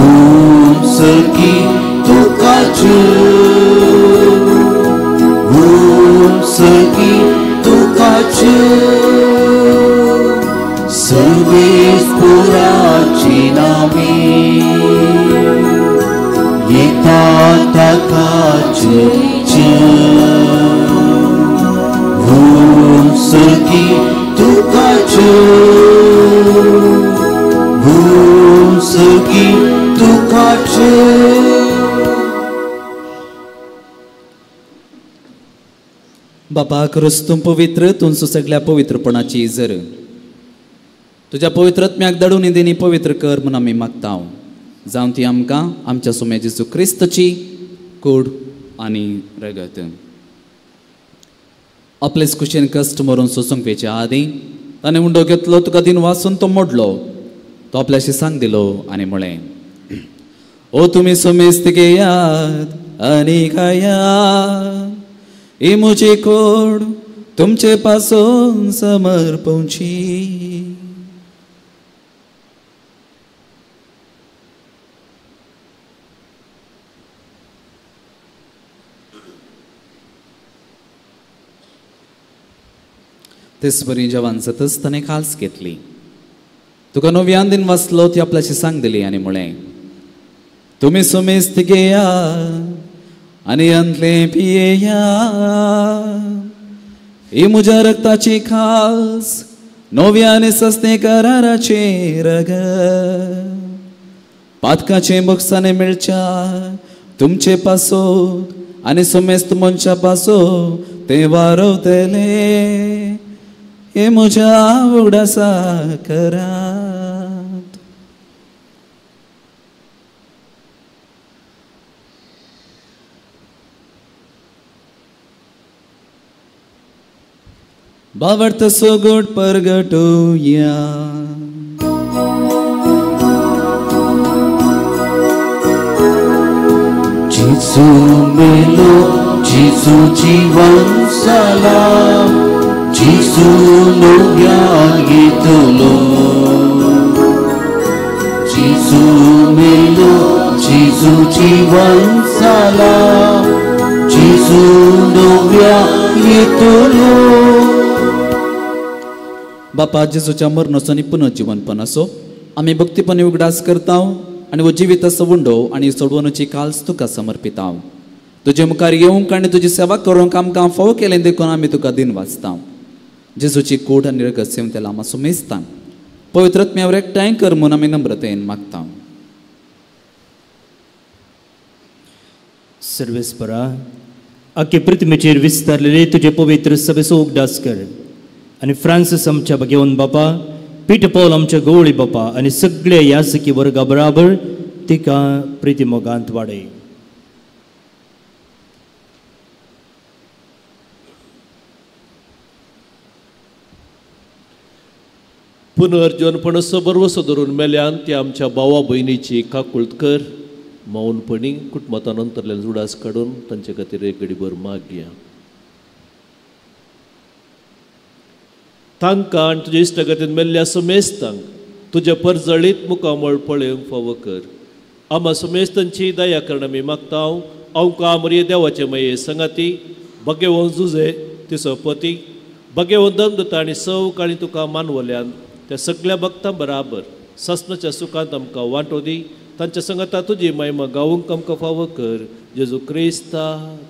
ओम सखी तुका जय, ओम सखी तुका जय, सर्वेस्पोराची नामी येता ताका जय जय. ओम सखी तुका जय, ओम सखी तुका जय. बापा क्रिस्तू पवित्र तुमचो सगळ्या पवित्रपणाची जर तुज्या पवित्र आत्म्याक धाडून देनी पवित्र कर म्हूण आमी मागता. जावं ती आमकां आमच्या सोम्या जेजू क्रिस्तची कूड आनी रगत. आपलेच कुशेन कश्ट मरून सोसूंक वेच्या आदीं ताणें उंडो घेतलो, तुका दिन वाचून तो मोडलो, तो आपल्याशी सांग दिलो आनी म्हळें, ओ तुमी समेस्त घेयात आनी खायात, ही म्हजी कूड तुमचे पासून समर्पवची. तेच परी जेवण जातच ताणें खाल्स घेतली, तुका नव्यान दिन वाचलो, ती आपल्याशी सांग दिली आनी म्हळें, तुमी समेस्त घेयात आनी अंतलें पियेयात, ही म्हज्या रक्ताची खास नव्या आनी सस्ते कराराचें रगत, पातकाचें बक्षाने मेळच्या तुमचे पासत आनी समेस्त मनशा पासत तें वारवतलें, हे म्हज्या उगडासा करात. बावर्त सोगोट परगटोया. जेजू मेलो, जेजू जिवन जाला, जेजू नव्यान घेतलो, जेजू मेलो, जेजू जिवन जाला, जेजू नव्यान घेतलो. बापा, जेजूच्या मरणाचो आनी पुनर्जीवनपण असो आमी भक्तीपणी उगडास करता आनी हो जिविताचो उंडो आनी सोडवणुची काल्स तुका समर्पिता. तुजे मुखार येवंक आनी तुजी सेवा करूंक आमकां फावो केलें देखून आमी तुका दिन वाचता. जेजूची कूड आनी रगत सेवतेला आमी सुमेजता. पवित्र आत्म्यावर एकठांय कर म्हूण आमी नम्रतेन मागता. सर्वेस्परा, आख्खे पृथ्वीचेर विस्तारलेले तुजे पवित्र सभेचो उगडास कर आनी फ्रांसीस आमच्या भगेवन बापा, पीटर पॉल आमच्या गवळी बापा आनी सगळे याजकी वर्गा बराबर तिका प्रिती मोगांत वाडय. पुनर्जीवनपणाचो भरवसो धरून मेल्यान ती आमच्या भावा भयणीची काकूळत कर, मौनपणी कुटुंबांत अंतरल्यान जुडास काडून तांचे खातीर एक घडीभर मागया. तांकां आनी तुज्या इश्टागतीन मेल्ल्या समेस्तांक तुज्या परजळीत मुखामळ पळोवंक फावो कर. आमा समेस्तांची दया करण आमी मागता. अवका मरिये देवाचे मये संगाती भगेवन जुजे तिचो पती भगेवन दमदता आनी सव काळी तुका मानवल्यान त्या सगळ्या भक्तां बराबर ससनाच्या सुखांत आमकां वांटो दी. तांच्या संगाता तुजी महिमा गावूंक आमकां फावो कर, जेजू क्रिस्ता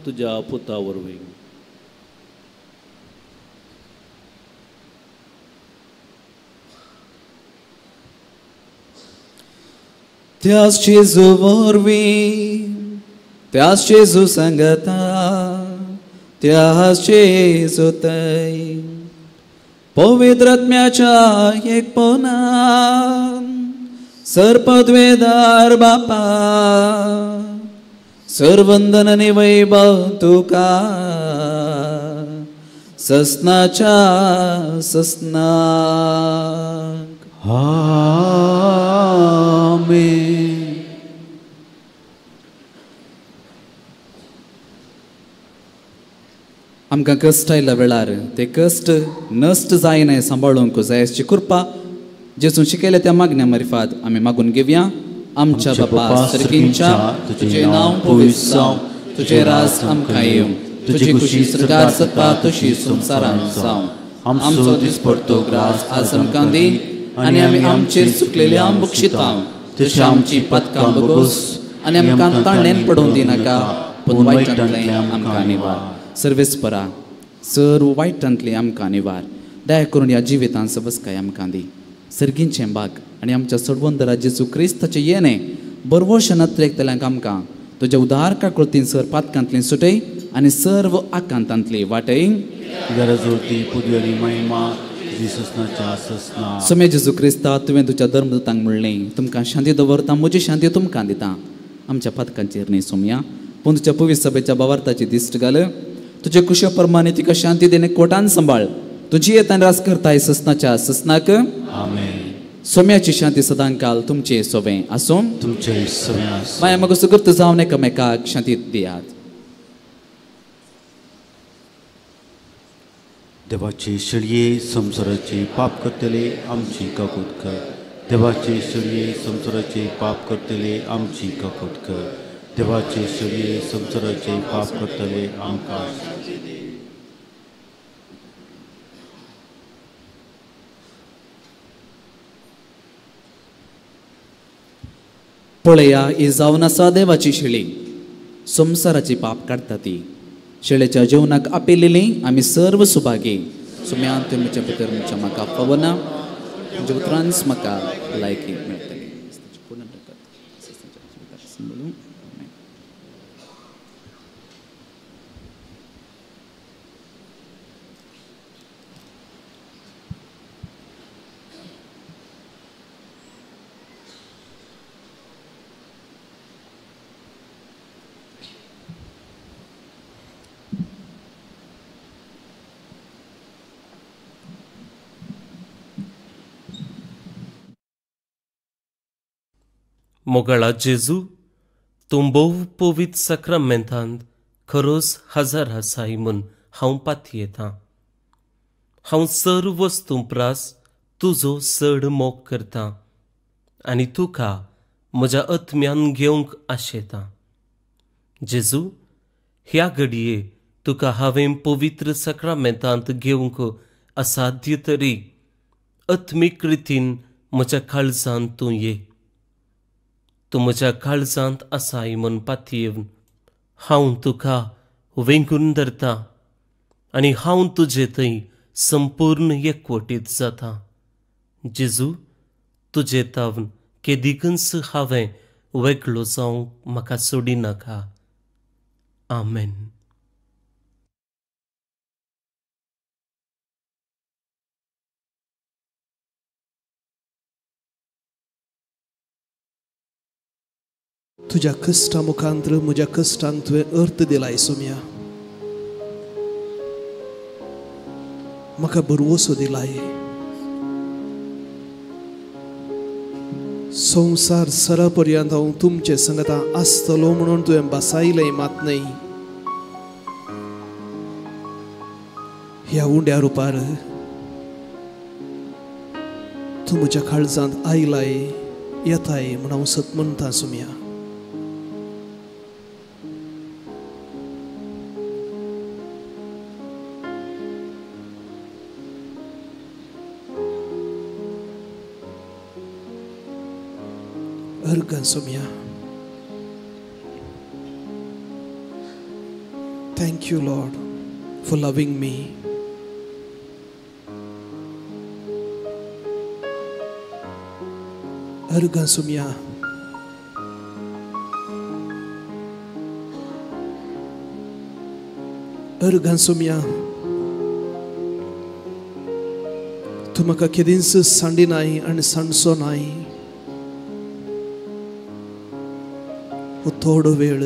तुज्या पुता वरवीं. त्याच जेजू वरवीं, त्याच जेजू सांगता, त्याच जेजू थंय पवित्र आत्म्याच्या एकपणान सर्पद्वेदार बापा सर्वंदन आनी वैभव तुका ससनाच्या ससनाक. आमेन. आमकां कश्ट आयल्या वेळार ते कश्ट नश्ट जायना सांबाळूंक जाय अशी कृपा जेजून शिकयल्या त्या मागण्या मार्फत आमी मागून घेवया. आमच्या बापा सर्गींच्या, तुजें नांव पवित्र जावं, तुजें राज आमकां येवं, तुजी खुशी स्वर्गार जाता तशी संवसारांत जावं. आमचो दिसपडतो ग्रास आज आमकां दी आनी आमी आमचेर चुकलेले आम बक्षिता तशी आमची पातकां बगोस आनी आमकां ताणेन पडोवन दिनाका, पूण वायटांतलें आमकां निवार. सर्वेस्परा, सर्व वायटांतलें आमकां निवार. दया करून ह्या जिवितांत सबसकाय आमकां दी. सर्गींचें बाग आनी आमच्या सोडवंदरा जेजू क्रिस्ताचें येणें बरवश नत्रेकतल्यांक आमकां तुज्या उदार काकुळतीन सर पातकांतली सुटय आनी सर्व आकांतांतली वाटय. गरज होती पदवी आनी महिमा आनी ससनाच्या ससना. सोम्या जेजू क्रिस्ता, तुवें तुज्या धर्मदूतांक म्हणलें, तुमकां शांती दवरता, म्हजी शांती तुमकां दिता. आमच्या पातकांचेर न्हय सोम्या, पूण तुज्या पवित्र सभेच्या भावार्थाची दिश्ट घाल. तुजे कुशा प्रमाणे तिका शांती देणे कोटान सांबाळ. तुजी येतान रास करताय ससनाच्या ससनाक. आमेन. सोम्याची शांती सदांकाल तुमचे सोबें आसूं. तुमचे सोबें आसूं. माया मगो सुगृत जावन एकामेकाक शांती दियात. देवाचे शेळये संवसाराचे पाप करतले आमची काकूत कर. देवाचे शेळये संवसाराचे पाप करतले आमची काकूत कर. देवाचे शेळये संवसाराचे पाप करतले आमकां. पळया, ही जावन आसा देवाची शेळी, संवसाराची पाप काडटा ती. शेळेच्या जेवणाक आपयलेली आमी सर्व सुभागी. सुम्यान तुमच्या भितर तुमच्या म्हाका पवना, तुमच्या उतरांच म्हाका लायकी मेळटली. मोगाळा जेजू, तूं भोव पवित्र साक्रामेंतांत खरोच हजर आसाय म्हूण हांव पातयेतां. हांव सर्व वस्तूं प्रास तुजो चड मोग करतां आनी तुका म्हज्या आत्म्यान घेवंक आशेतां. जेजू, ह्या घडये तुका हांवें पवित्र साक्रामेंतांत घेवंक असाध्य तरी आत्मीक रितीन म्हज्या काळजांत तूं ये. तूं म्हज्या काळजांत आसाय म्हूण पातयेवन हांव तुका वेंगून धरतां आनी हांव तुजे थंय संपूर्ण एकवटीत जाता. जेजू, तुजे तावन केदिकूच हांवें वेगळो जावंक म्हाका सोडिनाका. आमेन. तुज्या कश्टा मुखांत्र म्हज्या कश्टांक तुवें अर्थ दिलाय सोम्या. म्हाका भरवसो दिलाय. संवसार सरा पर्यंत हांव तुमचे संगता आसतलो म्हणून तुवें बसायलें मात न्हय. ह्या उंड्या रुपार तूं म्हज्या काळजांत आयलाय येताय म्हूण हांव सत म्हणटा Saumya. Soumya. Thank you, Lord, for loving me. Argan Soumya. Argan Soumya. तूं म्हाका केदींच सांडी नाय आनी सांडचो नाय. थोडो वेळ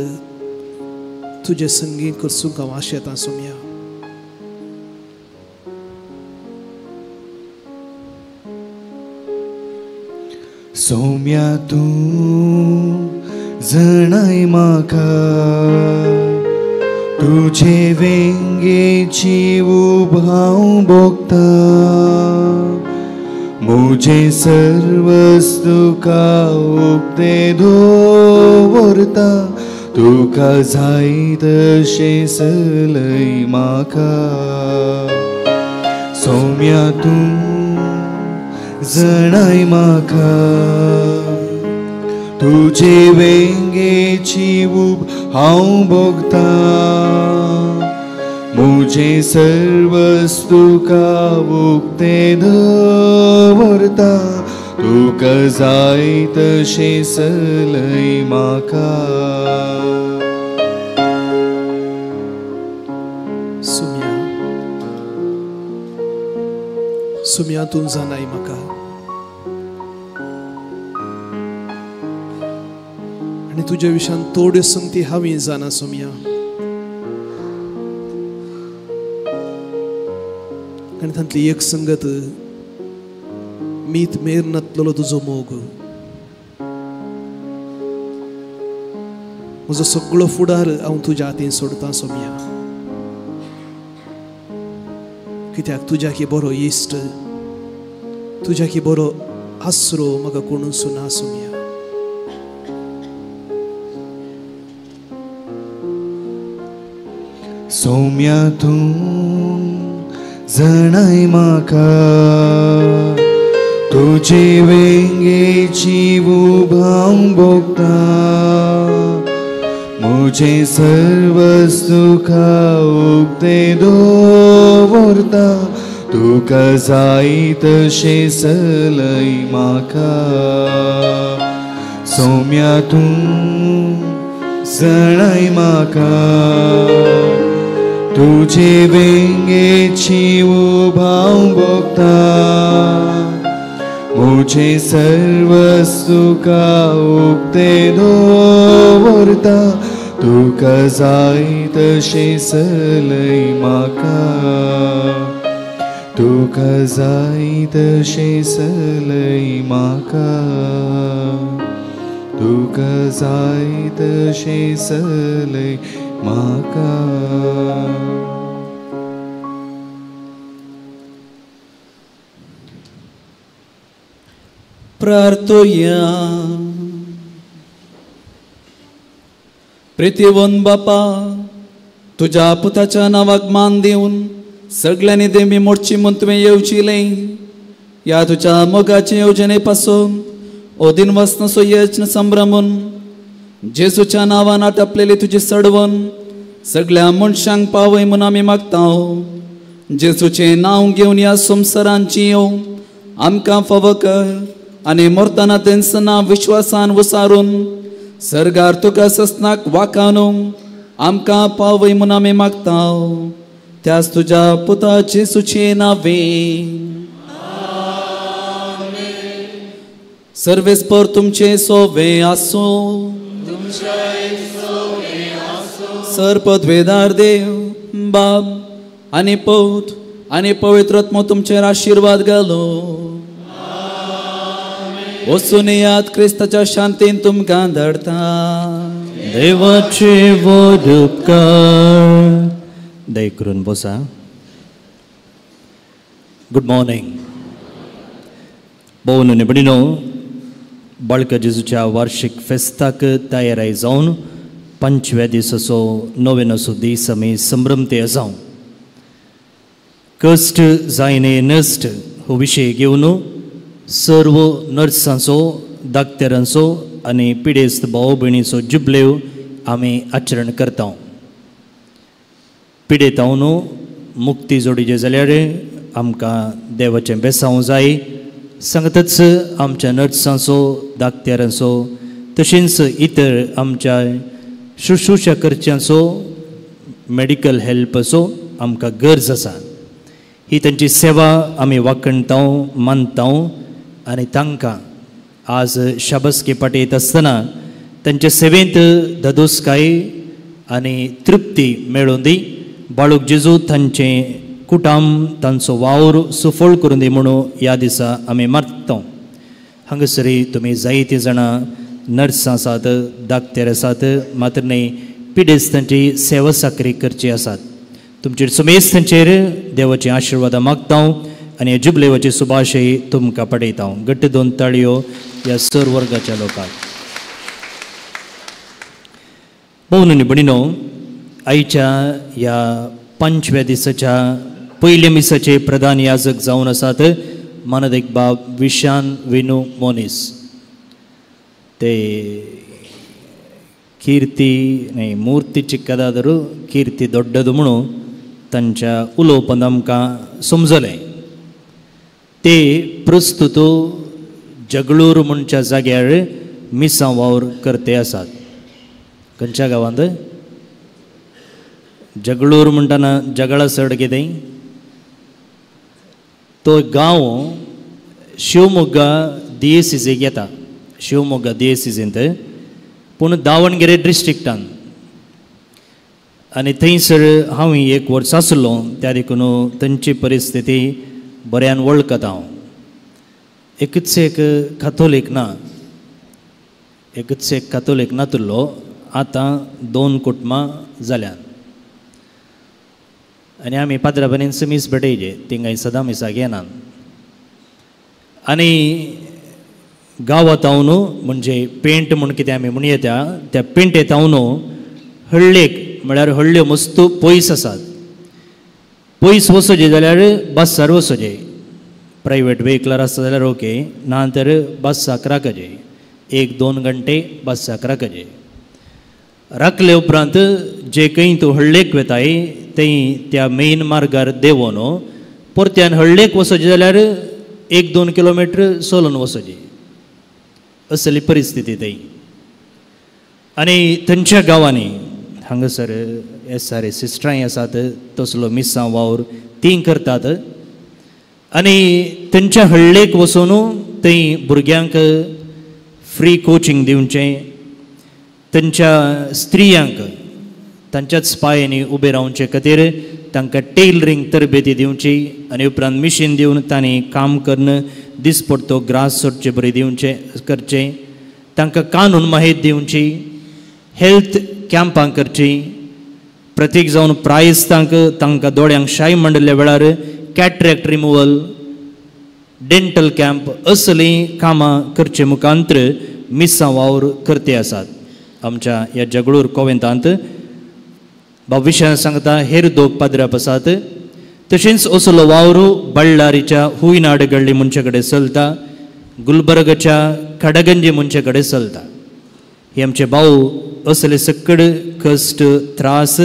तुजे संगी करसूंक हांव आशेतां सोम्या. सोम्या तूं जणाय म्हाका तुजे वेंगेची ऊब हांव भोगता. मुझे सर्वस तुका उक्ते दवरता, तुका जाय तशें सलय म्हाका. सौम्या तूं जणाय म्हाका तुजे वेंगेची ऊब हांव भोगता. मुझे सर्वस तुका उक्ते दवरता, तुका जाय तशें सलय म्हाका. सोम्या, सुम्या तूं जाणाय म्हाका आनी तुज्या विशयान थोड्यो संगती हांवें जाणा सोम्या आनी तांतली एक संगत मीत मेर नातलेलो तुजो मोग. म्हजो सगळो फुडार हांव तुज्या हातीन सोडतां सोम्या, कित्याक तुज्या की बरो इश्ट, तुज्या की बरो आसरो म्हाका कोणूच ना सोम्या. सौम्या तूं जणाय म्हाका तुजे वेंगेची उभाव भोगता, म्हजें सर्वस तुका उक्तें दवरता, तुका जाय तशें सलय म्हाका. सौम्या तूं जणाय म्हाका तुजे वेंगेची उभाव भोगता, म्हजें सर्वस तुका उक्तें दवरता, तुका जाय तशें सलय म्हाका, तुका जाय तशें सलय म्हाका, तुका जाय तशें सलय म्हाका. प्रार्थोया. प्रितीवन बापा, तुज्या पुताच्या नांवाक मान दिवन सगळ्यांनी देमी मोडची म्हूण तुवें येवचिलें. ह्या तुज्या मोगाचे येवजणे पासून ओदीन वसनाचो यत्न संभ्रमून जेजूच्या नांवान आटापलेली तुजी सडवण सगळ्या मनशांक पावय म्हूण आमी मागता. जेजूचें नांव घेवन ह्या संवसारांची येव आमकां फावो कर आनी मरतना तेंच नांव विश्वासान वसारून सर्गार तुका ससनाक वाकानू आमकां पावय म्हूण आमी मागता. त्याच तुज्या पुता जेजूचें नांवे. सर्वेस्पर तुमचें सोवे आसूं. सर पदवेदार देव बाब आनी पौत आनी पवित्र आत्मो तुमचेर आशिर्वाद घालो. वचून याद क्रिस्ताच्या शांतीन तुमकां धाडता. देवाचे व्हड उपकार. दया करून बसा. Good morning. भोवन आनी भयणीनो, बाळका जेजूच्या वार्षिक फेस्ताक तयाराय जावन पंचव्या दिसाचो नोवेनाचो दीस आमी संभ्रमते आसा. कश्ट जायने नश्ट हो विशय घेवन सर्व नर्सांचो, दाक्तेरांचो आनी पिडेस्त भाव भयणीचो जुबलेव आमी आचरण करता. पिडेतावन मुक्ती जोडीचे जाल्यार आमकां देवाचें बेसांव जाय. सांगतच आमच्या नर्सांचो, दाक्तेरांचो तशेंच इतर आमच्या शुश्रूषा करच्यांचो, मेडिकल हेल्पाचो आमकां गरज आसा. ही तांची सेवा आमी वाखणता, मानता आनी तांकां आज शाबासकी पाटयत आसतना तांचे सेवेंत धादोसकाय आनी तृप्ती मेळूं दी. बाळूक जेजू तांचें कुटाम, तांचो वावर सुफळ करून दी म्हणून ह्या दिसा आमी मागता. हांगासर तुमी जायतीं जाणां नर्सां आसात, दाक्तेर आसात, मात्र न्हय पिडेस्तांची सेवा साकरी करची आसात. तुमचेर सुमेस्तांचेर देवाची आशिर्वादां मागता आनी जुबलेवाची सुभाशय तुमकां पडयता. घट्ट दोन ताळयो ह्या सर वर्गाच्या लोकांक. भोवन आनी भयणीनो, आयच्या ह्या पंचव्या दिसाच्या पयल्या मिसाचे प्रधान याजक जावन आसात मानदेक बाब विशान विनू मोनीस. ते कीर्ती न्हय मूर्ती चिक्कदादरू कीर्ती दोड्डदू म्हणून तांच्या उलोवपांत आमकां समजलें. ते प्रस्तुत जगळूर म्हणच्या जाग्यार मिसां वावर करते आसात. खंयच्या गांवांत? जगळूर म्हणटना जगळा चड कितें तो गांव शिवमोग्गा दियेसिजेक येता, शिवमोग्गा दियेसिजेंत, पूण दावणगिरे डिस्ट्रिक्टान. आनी थंयसर हांव एक वर्स आसलो, त्या देखून थंयची परिस्थिती बऱ्यान वळखता हांव. एकच एक कातोलीक ना, एकच एक कातोलीक नातुल्लो, आतां 2 कुटुंबां जाल्यात. आनी आमी पाद्रा भयणीन मीस भेटयचे, थिंगाय सदां मिसाक येनात. आनी गांवांत हांव न्हू म्हणजे पेंट म्हूण कितें आमी म्हणया त्या पेंटेंत हांव न्हू हळ्ळेक म्हळ्यार हळ्ळ्यो मस्त पयस आसात. पयस वचोचें जाल्यार बसार वचोचें, प्रायवेट व्हेकलार आसता जाल्यार ओके, ना तर बसाक राखचें, 1-2 घंटे बसाक राखचें. राखले उपरांत जे खंय तूं हळ्ळेक वेताय थंय त्या मेन मार्गार देंवोन परत्यान हळ्ळेक वचोचें जाल्यार 1-2 किलोमिटर चलून वचोचें, असली परिस्थिती थंय. आनी थंयच्या गांवांनी हांगासर एस आर ए सिस्टरांय आसात, तसलो मिसां वावर तीं करतात. आनी थंयच्या हळ्ळेक वचून थंय भुरग्यांक फ्री कोचिंग दिवचें, तांच्या स्त्रियांक तांच्याच पांयांनी उबें रावचे खातीर तांकां टेलरींग तरबेती दिवची आनी उपरांत मिशीन दिवन तांणी काम करून दिसपडतो ग्रास सोडचे बरें दिवचें करचें, तांकां कानून माहिती दिवची, हेल्थ कॅम्पां करची, प्रत्येक जावन प्रायस्तांक तांकां दोळ्यांक शाय मांडिल्ल्या वेळार कॅटरॅक्ट रिमुवल, डेंटल कॅम्प असलीं कामां करचे मुखांत्र मिसां वावर करते आसात. आमच्या ह्या जगळूर कोवेंतांत बाब विशयान सांगता हेर दोग पाद्राप आसात. तशेंच असलो वावर बल्लारीच्या हुयनाड गल्ली मनशा कडेन चलता, गुलबर्गाच्या खडगंजी मनशा कडेन चलता. हे आमचे भाव असले सकड कश्ट त्रास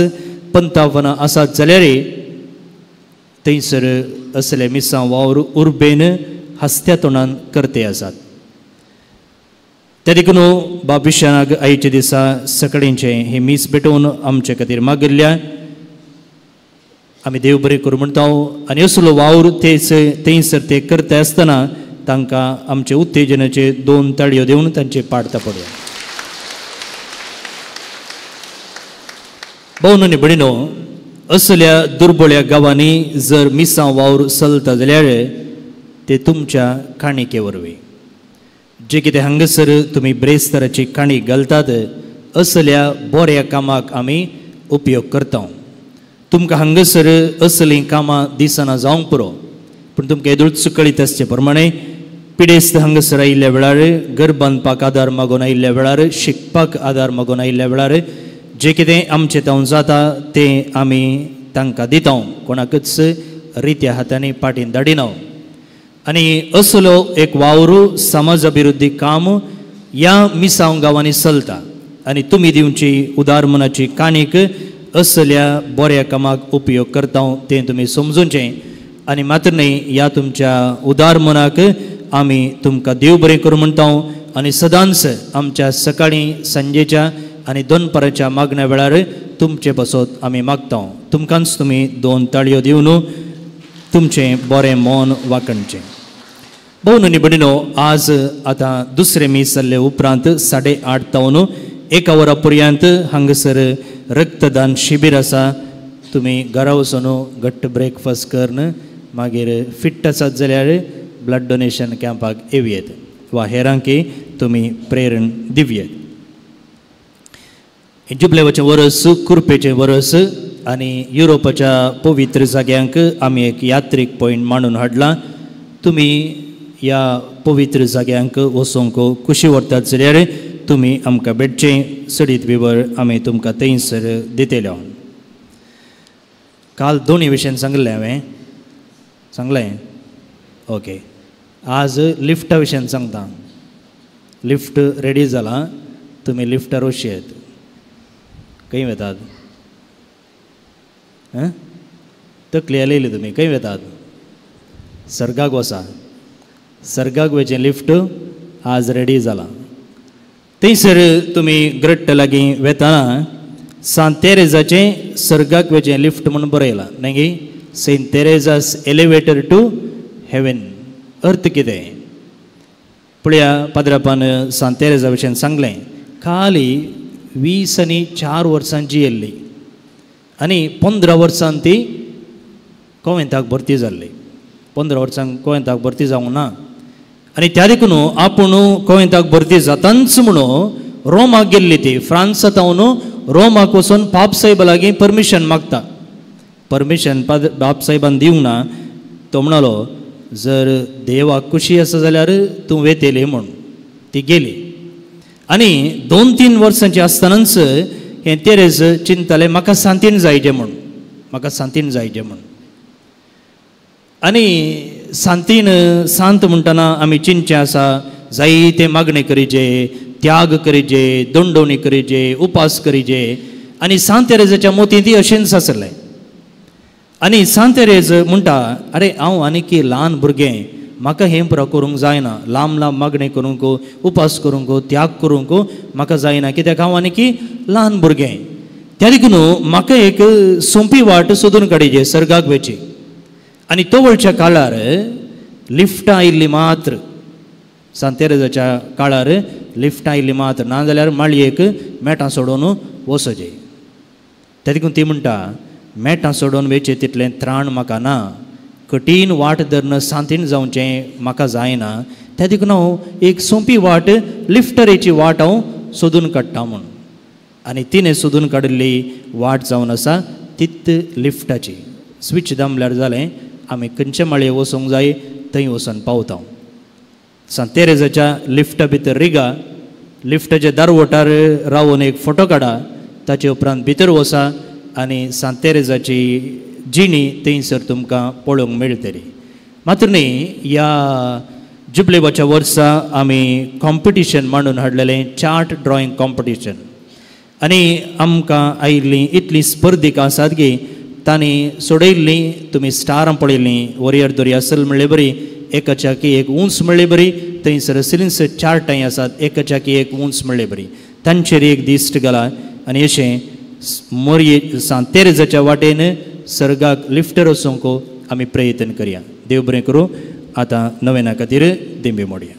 पंतावनां आसात जाल्यार थंयसर असले मिसां वावर उर्बेन हस्त्या तोंडान करते आसात. त्या देखून बाब विशयाक आयच्या दिसा सकाळींचें हें मीस भेटोवन आमचे खातीर मागिल्ल्या आमी देव बरें करूं म्हणटा. आनी असलो वावर थंयसर ते करता आसतना तांकां आमचे उत्तेजनाचे 2 ताळयो दिवन तांचे पाड तापडया. भोवन आनी भयणीनो, असल्या दुर्बळ्या गांवांनी जर मिसां वावर चलता जाल्यार ते तुमच्या काणिके वरवीं जे कितें हांगासर तुमी ब्रेस्ताराची काणी घालतात असल्या बऱ्या कामाक आमी उपयोग करता. तुमकां हांगासर असलीं कामां दिसना जावंक पुरो, पूण तुमकां येदोळच कळीत आसचे प्रमाणे पिडेस्त हांगासर आयिल्ल्या वेळार, घर बांदपाक आदार मागून आयिल्ल्या वेळार, शिकपाक आदार मागून आयिल्ल्या वेळार जें कितें आमचें तावन जाता तें आमी तांकां दिता, कोणाकच रित्या हातांनी पाटीन धाडिना. आनी असलो एक वावर समाज अभिवृद्धी काम ह्या मिसांव गांवांनी चलता. आनी तुमी दिवची उदार मनाची काणीक असल्या बऱ्या कामाक उपयोग करता तें तुमी समजूचें. आनी मात्र न्हय, ह्या तुमच्या उदार मनाक आमी तुमकां देव बरें करूं म्हणटा. आनी सदांच आमच्या सकाळीं सांजेच्या आनी दनपाराच्या मागण्या वेळार तुमचे पासत आमी मागता. तुमकांच तुमी 2 ताळयो दिवन तुमचें बरें मन वाकणचें. भोवन आनी भयणीनो, आज आतां दुसरें मीस जाल्ले उपरांत 8:30 तावन 1 वरा पर्यंत हांगासर रक्तदान शिबीर आसा. तुमी घरा वचून घट्ट ब्रेकफास्ट करून मागीर फिट आसात जाल्यार ब्लड डोनेशन कॅम्पाक येवयेत वा हेरांकी तुमी प्रेरण दिवयेत. जुबलेवाचें वरस, कुर्पेचें वरस आनी युरोपाच्या पवित्र जाग्यांक आमी एक यात्रीक पॉयंट मांडून हाडला. तुमी ह्या पवित्र जाग्यांक वचोंक खुशी व्हरतात जाल्यार तुमी आमकां भेटचें, चडीत विवर आमी तुमकां थंयसर दितले. काल दोनी विशयान सांगलें हांवें, सांगलें ओके. आज लिफ्टा विशयान सांगता. लिफ्ट रेडी जाला, तुमी लिफ्टार वचयेत. खंय वेतात? तकली आयली तुमी खंय वेतात? सर्गाक वसा. सर्गाक वयचें लिफ्ट आज रेडी जाला. थंयसर तुमी ग्रट्ट लागीं वेतना सांत तेरेजाचें सर्गाक वयचें लिफ्ट म्हूण बरयलां न्ही, Saint Teresa's elevator to haven अर्थ कितें पळया पाद्रापान सांत तेरेजा विशयान सांगलें खाली 20 आनी 4 वर्सां जियेल्ली आनी 15 वर्सां ती कोवेंताक भरती जाल्ली 15 वर्सांक कोवेंताक भरती जावंक ना आनी त्या देखून आपूण कोवेंताक भरती जातांच म्हणून रोमाक गेल्ली ती फ्रांसांत रोमाक वचून पाप साहेबा लागीं परमिशन मागता परमिशन बाप साहेबान दिवंक ना तो म्हणालो जर देवाक खुशी आसा जाल्यार तूं वेतेली म्हूण ती गेली आनी 2-3 वर्सांची आसतनाच हें तेरेज चिंततालें म्हाका सांतीन जायचें म्हूण म्हाका सांतीन जायचें म्हूण आनी सांतीन सांत म्हणटना आमी चिंतचें आसा जायते मागणें करीचे त्याग करीचे दंडवणी करीचे उपास करीचे आनी सांत तेरेजाच्या मोतींत ती अशेंच आसलें आनी सांत तेरेज म्हणटा अरे हांव आनीक ल्हान भुरगें म्हाका हें पुरो करूंक जायना लांब लांब मागणें करूंक उपास करूंक त्याग करूंक म्हाका जायना कित्याक हांव आनीक ल्हान भुरगें त्या देखून म्हाका एक सोंपी वाट सोदून काडची सर्गाक वयची आनी तवळच्या काळार लिफ्टां आयिल्ली मात्र सांत तेरेजाच्या काळार लिफ्टां आयिल्ली मात्र नाजाल्यार माळयेक मेटां सोडून वचचें त्या देखून ती म्हणटा मेटां सोडून वयचें तितलें त्राण म्हाका ना कठीण वाट धरून सांतीन जावचें म्हाका जायना त्या देखून हांव एक सोंपी वाट लिफ्टरेची वाट हांव सोदून काडटा म्हूण आनी तिणें सोदून काडिल्ली वाट जावन आसा तीच लिफ्टाची स्विच दामल्यार जालें आमी खंयचे माळये वचूंक जाय थंय वचून पावता सांत तेरेजाच्या लिफ्टा भितर रिगा लिफ्टाच्या दारवटार रावन एक फोटो काडा ताचे उपरांत भितर वचा आनी सांत तेरेजाची जिणी थंयसर तुमकां पळोवंक मेळटली मात्र न्ही ह्या जुबलेबाच्या वर्सा आमी कॉम्पिटिशन मांडून हाडलेलें चार्ट ड्रॉइंग कॉम्पिटिशन आनी आमकां आयिल्लीं इतलीं स्पर्धिकां आसात की तांणी सोडयल्लीं तुमी स्टारां पळयल्लीं वरियर दोरी आसल म्हणले बरी एकाच्याकी एक उंच म्हणले बरी थंयसर सिलिंस चार्टांय आसात एकाच्याकी एक उंच म्हणले बरी तांचेर एक दिश्ट घाला आनी अशें मोरये सांत तेरेजाच्या वाटेन सर्गाक लिफ्टर वचूंक आमी प्रयत्न करया देव बरें करूं आतां नवेना खातीर दिंबी मोडया.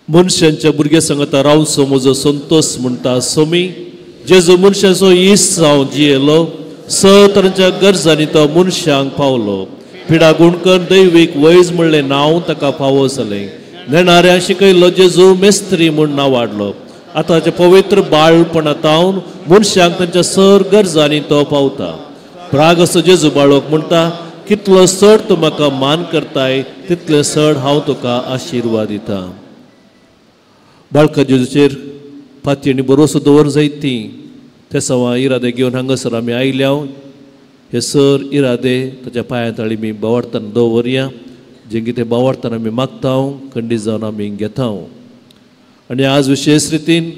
मनशांच्या भुरग्या सांगता रावचो म्हजो संतोष म्हणटा सोमी जेजू मनशाचो इश्ट जावन जियेलो स तरांच्या गरजांनी तो मनशांक पावलो पिडा गुणकर दैवीक वैज म्हणलें नांव ताका फावो जालें नेणाऱ्या शिकयलो जेजू मेस्त्री म्हूण नांव वाडलो आतांचें पवित्र बाळपणांत मनशांक तांच्या सर गरजांनी तो पावता प्राग असो जेजू बाळोक म्हणटा कितलो चड तूं म्हाका मान करताय तितले चड हांव तुका आशिर्वाद दिता. बाळका जेजूचेर फाती आनी भरोसो दवर जायत ती ते सवां इरादे घेवन हांगासर आमी आयल्या हे सर इरादे ताच्या पांया ताळी आमी बावडताना दवरया जें कितें बावडताना आमी मागता खंडीत जावन आमी घेता. आनी आज विशेश रितीन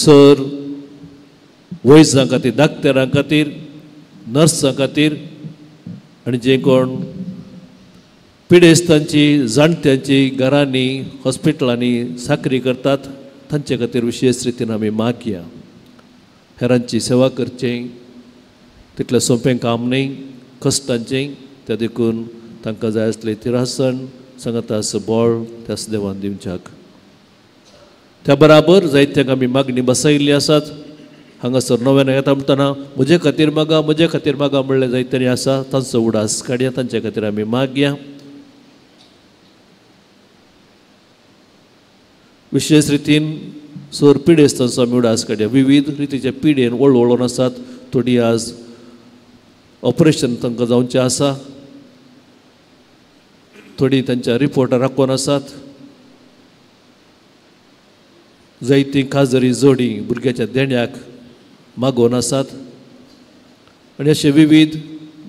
सर वैजां खातीर डाक्टरां खातीर नर्सां खातीर आनी जे कोण पिडेस्तांची जाणट्यांची घरांनी हॉस्पिटलांनी साकरी करतात तांचे खातीर विशेश रितीन आमी मागया. हेरांची सेवा करचें तितलें सोंपें काम न्हय कश्टांचें त्या देखून तांकां जाय आसलें तिरासण सांगाता बळ त्यास देवान दिवच्याक. त्या बराबर जायत्यांक आमी मागणी बसयल्ली आसात हांगासर नव्यान येता म्हणटना म्हजे खातीर मागा म्हजे खातीर मागा म्हणलें जायत्यांनी आसा तांचो उडास काडया तांचे खातीर आमी मागया. विशेश रितीन सर पिडेस्तांचो आमी उडास काडया विविध रितीच्या पिडेन वळवळून आसात थोडी आज ऑपरेशन तांकां जावचें आसा थोडी तांच्या रिपोर्टार राखून आसात जायतीं खाजरी जोडी भुरग्याच्या देण्याक मागोवन आसात आनी अशे विविध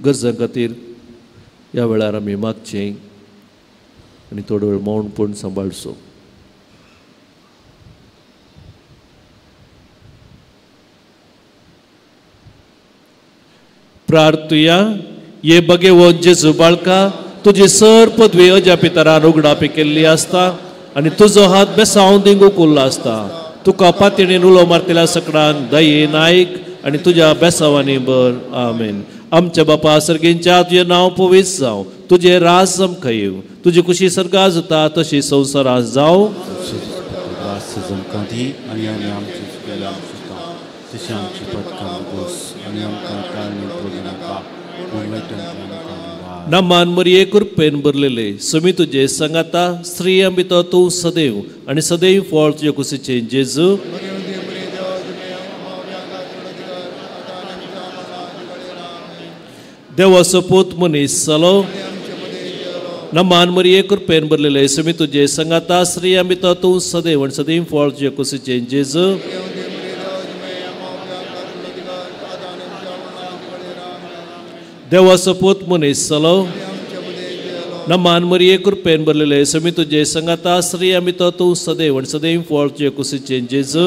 गरजां खातीर ह्या वेळार आमी मागचें आनी थोडो वेळ मौनपण सांबाळचो. प्रार्थुया. ये बगेवत जेजू बाळका तुजी सर पदवी अज्या पितरान उगडापी केल्ली आसता आनी तुजो हात बेसांव दिंगू कुल्लो आसता. तुका पातयेन उलो मारतल्या सकडांक दये नायक आनी तुज्या बेसांवांनी बर. आमेन. आमच्या बापा सर्गींच्या तुजें नांव पवित्र जावं, तुजें राज आमकां येवं, तुजी कुशी सर्गां जाता तशी संवसारांत जावं. आमकां दी आनी आमी आमचे चुकयल्या तशें आमची पदकां गोस आनी आमकां ताळणी पडूं नाका पूण वायटांतल्यान आमकां निवार. नमान मरिये कृपेन भरलेले सुमी तुजे संगाता, स्त्रियां भितर तूं सदैव आनी सदैव फळ तुजे कुशीचें जेजू. देवाचो पूत मनीस जालो. नमान मरिये कृपेन भरलेले सुमी तुजे संगाता, स्त्रियां भितर तूं सदैव आनी सदैव फळ तुजे कुशीचें जेजू. देवाचो पूत मनीस जालो. नमान मरिये कृपेन भरलेले सुमी तुजे संगाता, स्त्रियां भितर तूं सदैव आनी सदैव फळ तुजे कुशीचें जेजू.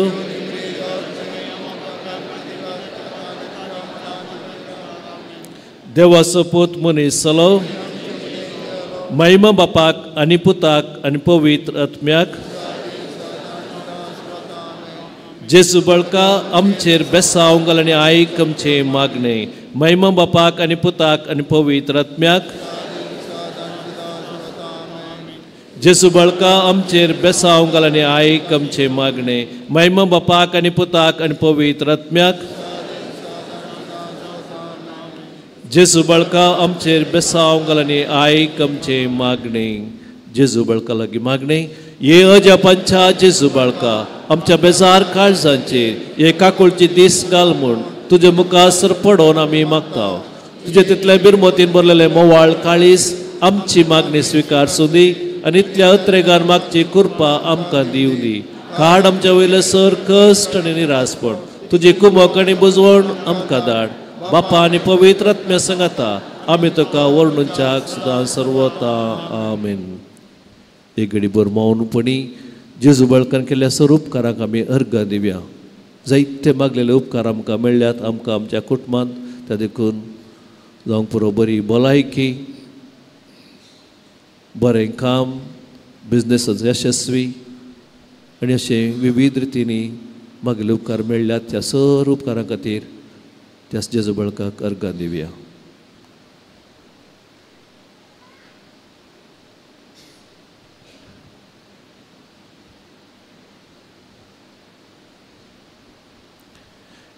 देवाचो पूत मनीस जालो. महिमा बापाक आनी पुताक आनी पवित्र आत्म्याक. जेजू बळका आमचेर बेसांव घाल आनी आयक आमचें मागणें. महिमा बापाक आनी पुताक आनी पवित्र आत्म्याक. जेजू बळका आमचेर बेसांव घाल आनी आयक आमचें मागणें. महिमा बापाक आनी पुताक आनी पवित्र आत्म्याक. जेजू बळका आमचेर बेसांव घाल आनी आयक आमचें मागणें. जेजू बळका लागीं मागणें. ये अजापांच्या जेजू बाळका आमच्या बेजार काळजांचेर हे काकुळची दीस घाल म्हूण तुजे मुखार पडोवन आमी मागता. तुजे तितले बिरमतीन भरलेले मोवाळ काळीस आमची मागणी स्विकार सुदी आनी इतल्या अत्रेगान मागची कृपा आमकां दिवं दी. काड आमच्या वयले सर कश्ट आनी निरासपण, तुजी कुमक आनी बुजवण आमकां धाड. बापा आनी पवित्र आत्म्या संगाता आमी तुका वर्णुच्याक सुद्दां सर्वता. आमेन. एक घडी भर मौनपणी जेजू बळकान केल्ल्या सर उपकारांक आमी अर्घां दिवया. जायते मागलेले उपकार आमकां मेळ्ळ्यात आमकां आमच्या कुटुंबांत, त्या देखून जावंक पुरो बरी भलायकी, बरें काम, बिजनेसांत यशस्वी आनी अशें विविध रितींनी मागले उपकार मेळ्ळ्यात. त्या सर उपकारां खातीर त्या जेजू बळकाक अर्घां दिवया.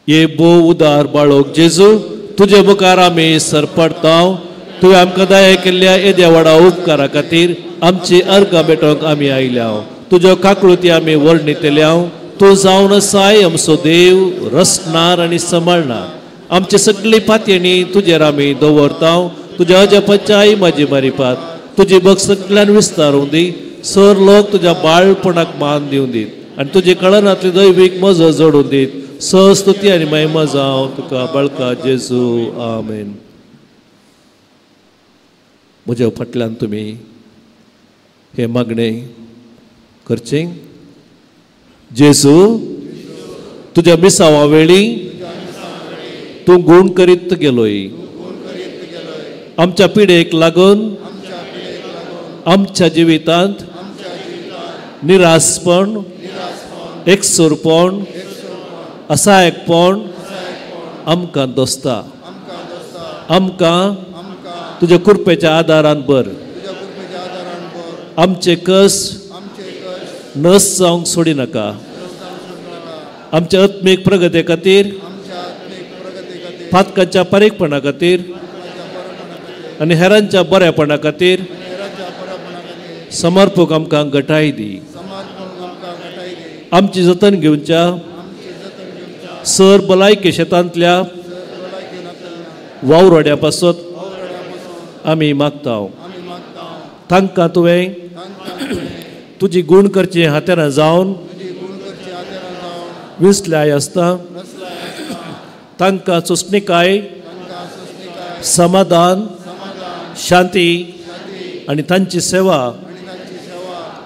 ये भोव उदार बाळोक जेजू तुजे मुखार आमी सरपडता. तुवें आमकां दया केल्ल्या येद्या व्हडा उपकारा खातीर आमची अर्घां भेटोवंक आमी आयल्या. तुज्यो काकळुती आमी वर्णितल्या. तूं जावन आसाय आमचो देव, रचणार आनी सांबाळणार. आमची सगळी पातयेणी तुजेर आमी दवरता. तुज्या अजापाच्याय म्हाजी मारिपात तुजी भक्त सगळ्यान विस्तारूं दी. सर लोक तुज्या बाळपणाक मान दिवं दीत आनी तुजे कळनांतली दैवीक मजो जोडून दीत. स्तुती आनी महिमा जावं तुका बळका जेजू. आमेन. म्हज्या फाटल्यान तुमी हें मागणें करचें. जेजू तुज्या मिसावा वेळी तूं गूण करीत गेलोय. आमच्या पिडेक लागून आमच्या जिवितांत निरासपण, एकसुरपण, असहायकपण आमकां दोसता. आमकां तुज्या कृपेच्या आदारान बर. आमचे कस नस जावंक सोडी नाका. आमच्या आत्मीक प्रगती खातीर, पातकांच्या पारीकपणा खातीर आनी हेरांच्या बऱ्यापणा खातीर समर्पक आमकां गटाय दी. आमची जतन घेवच्या सर भलायकी शेतांतल्या वावरोड्या पासत आमी मागता. तांकां तुवें तुजी गूण करची हातेरां जावन विसल्याय आसता. तांकां सोंसणीकाय, समाधान, शांती आनी तांची सेवा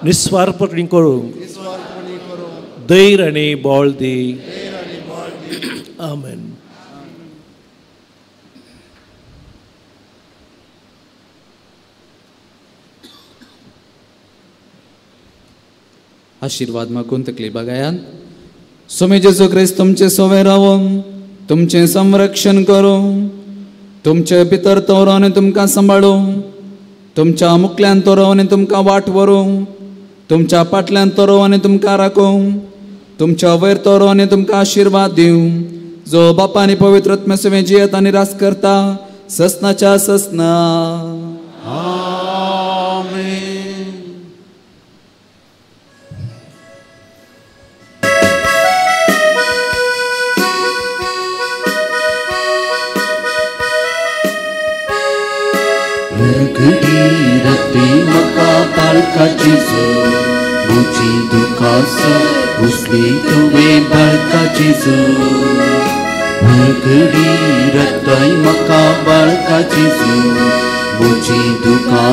निस्वार्थपणी करूंक धैर्य आनी बळ दी. आमेन. आशिर्वाद मागून तकली बागायात. स्वामी जेजू क्रिस्त तुमचे सोवे रावूं, तुमचें संरक्षण करूं, तुमचे भितर तो रावन तुमकां सांबाळूं, तुमच्या मुखल्यान तो रावन तुमकां वाट व्हरूं, तुमच्या पाटल्यान तो रावन तुमकां राखूं, तुमच्या वयर तो रावन तुमकां आशिर्वाद दिवं, जो बापा आनी पवित्र आत्म्या सवें जियेता आनी राज करता ससनाच्या ससना. बाळका जेजू म्हजी दुखां पुसली तुवें बाळका जेजू, भरगडी रत्ताय म्हाका बाळका जेजू म्हजी दुखां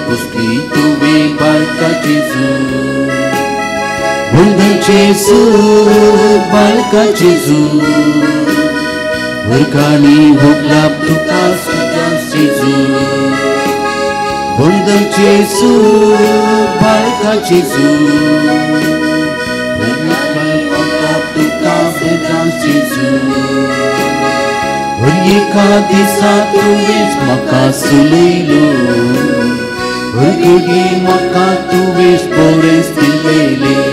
पुसली तुवें बाळका जेजू, वंदन जेजू बाळका जेजू, वर्गांनी होगलाप तुका सदांच जेजू, वंदन जेजू बाळका जेजू, वर्गांनी होगलाप तुका सदांच जेजू, हर एका दिसा तुवेंच म्हाका सुलयलो, हर घडये म्हाका तुवेंच बरेंच दिलेलें,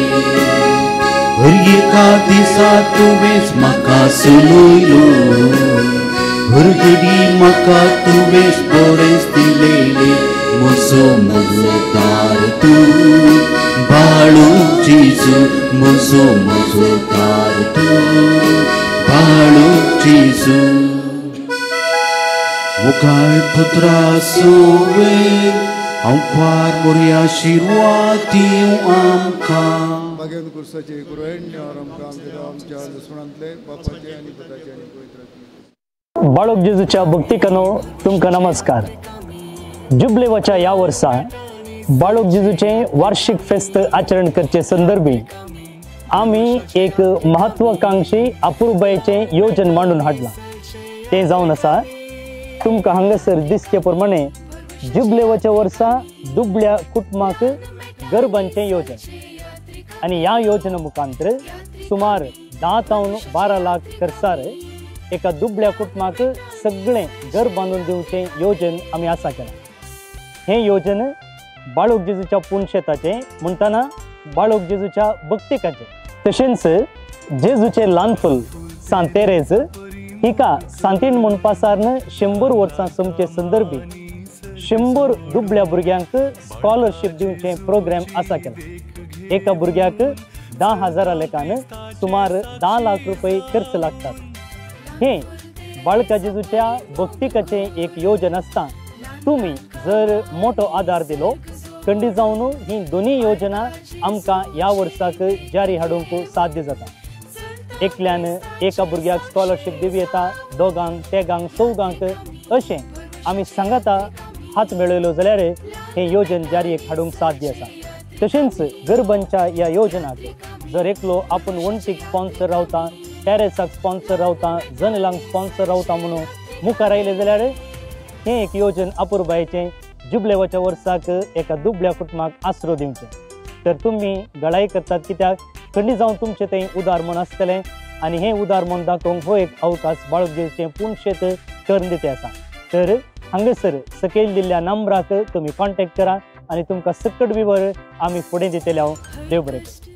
हर एका दिसा तुवेंच म्हाका सुलयलो, हर घडये म्हाका तुवेंच बरेंच दिलेलें, म्हजो मजोदार तूं बाळू जेजू, म्हजो मजोदार तूं बाळू जेजू. मुखार पुत्रा सोवे हांव पार मोरी आशिर्वाद दिवं आमकां. बागेन कुर्साचे कुरण्य आमकां आमच्या लसणांतले बापाचे आनी पुताचे आनी पवित्र. बाळक जेजूच्या भक्तिकानो तुमकां नमस्कार. जुबलेवाच्या ह्या वर्सा बाळक जेजूचें वार्षिक फेस्त आचरण करचे संदर्भी आमी एक महत्वाकांक्षी अपुरबायेचें योजन मांडून हाडलां. तें जावन आसा तुमकां हांगासर दिसचे प्रमाणे जुबलेवाच्या वर्सा दुबळ्या कुटुंबाक गरबांचें योजन आनी ह्या योजना मुखांतर सुमार 10 तावन 12 लाख खर्चार एका दुबळ्या कुटुंबाक सगळें घर बांदून दिवचें योजन आमी आसा केलां. हें योजन बाळक जेजूच्या पुनशेताचें म्हणटना बाळक जेजूच्या भक्तिकाचें, तशेंच जेजूचें ल्हानफूल सांत तेरेज हिका सांतीन म्हणपासारन 100 वर्सां सोमचे संदर्भी 100 दुबळ्या भुरग्यांक स्कॉलरशीप दिवचें प्रोग्राम आसा केला. एका भुरग्याक 10,000 लेखान सुमार 10 लाख रुपये खर्च लागतात. हें बाळका जेजूच्या भक्तिकाचें एक योजन आसता. तुमी जर मोठो आदार दिलो खंडीत जावन ही दोनूय योजना आमकां ह्या वर्साक जारी हाडूंक साध्य जाता. एकल्यान एका भुरग्याक स्कॉलरशीप दिवं येता, दोगांक, तेगांक, चौगांक, अशें आमी सांगाता हात मेळयलो जाल्यार हें योजन जारी हाडूंक साध्य आसा. तशेंच गरबांच्या ह्या योजनाक जर एकलो आपूण वण्टीक स्पॉन्सर रावता, टॅरेसाक स्पॉन्सर रावता, जनेलांक स्पॉन्सर रावता म्हणून मुखार आयलें जाल्यार हें एक योजन अपुरबायेचें जुबलेवाच्या वर्साक एका दुबळ्या कुटुंबाक आसरो दिवचें. तर तुमी गळाय करतात कित्याक खंडीत जावन तुमचें तें उदार मन आसतलें आनी हें उदार मन दाखोवंक हो एक अवकाश बाळक जेजूचें पुनशेत करून दिते आसा. तर हांगासर सकयल दिल्ल्या नंबराक तुमी कॉन्टेक्ट करा आनी तुमकां सकट विवर आमी फुडें दितले. हांव देव बरें करूं.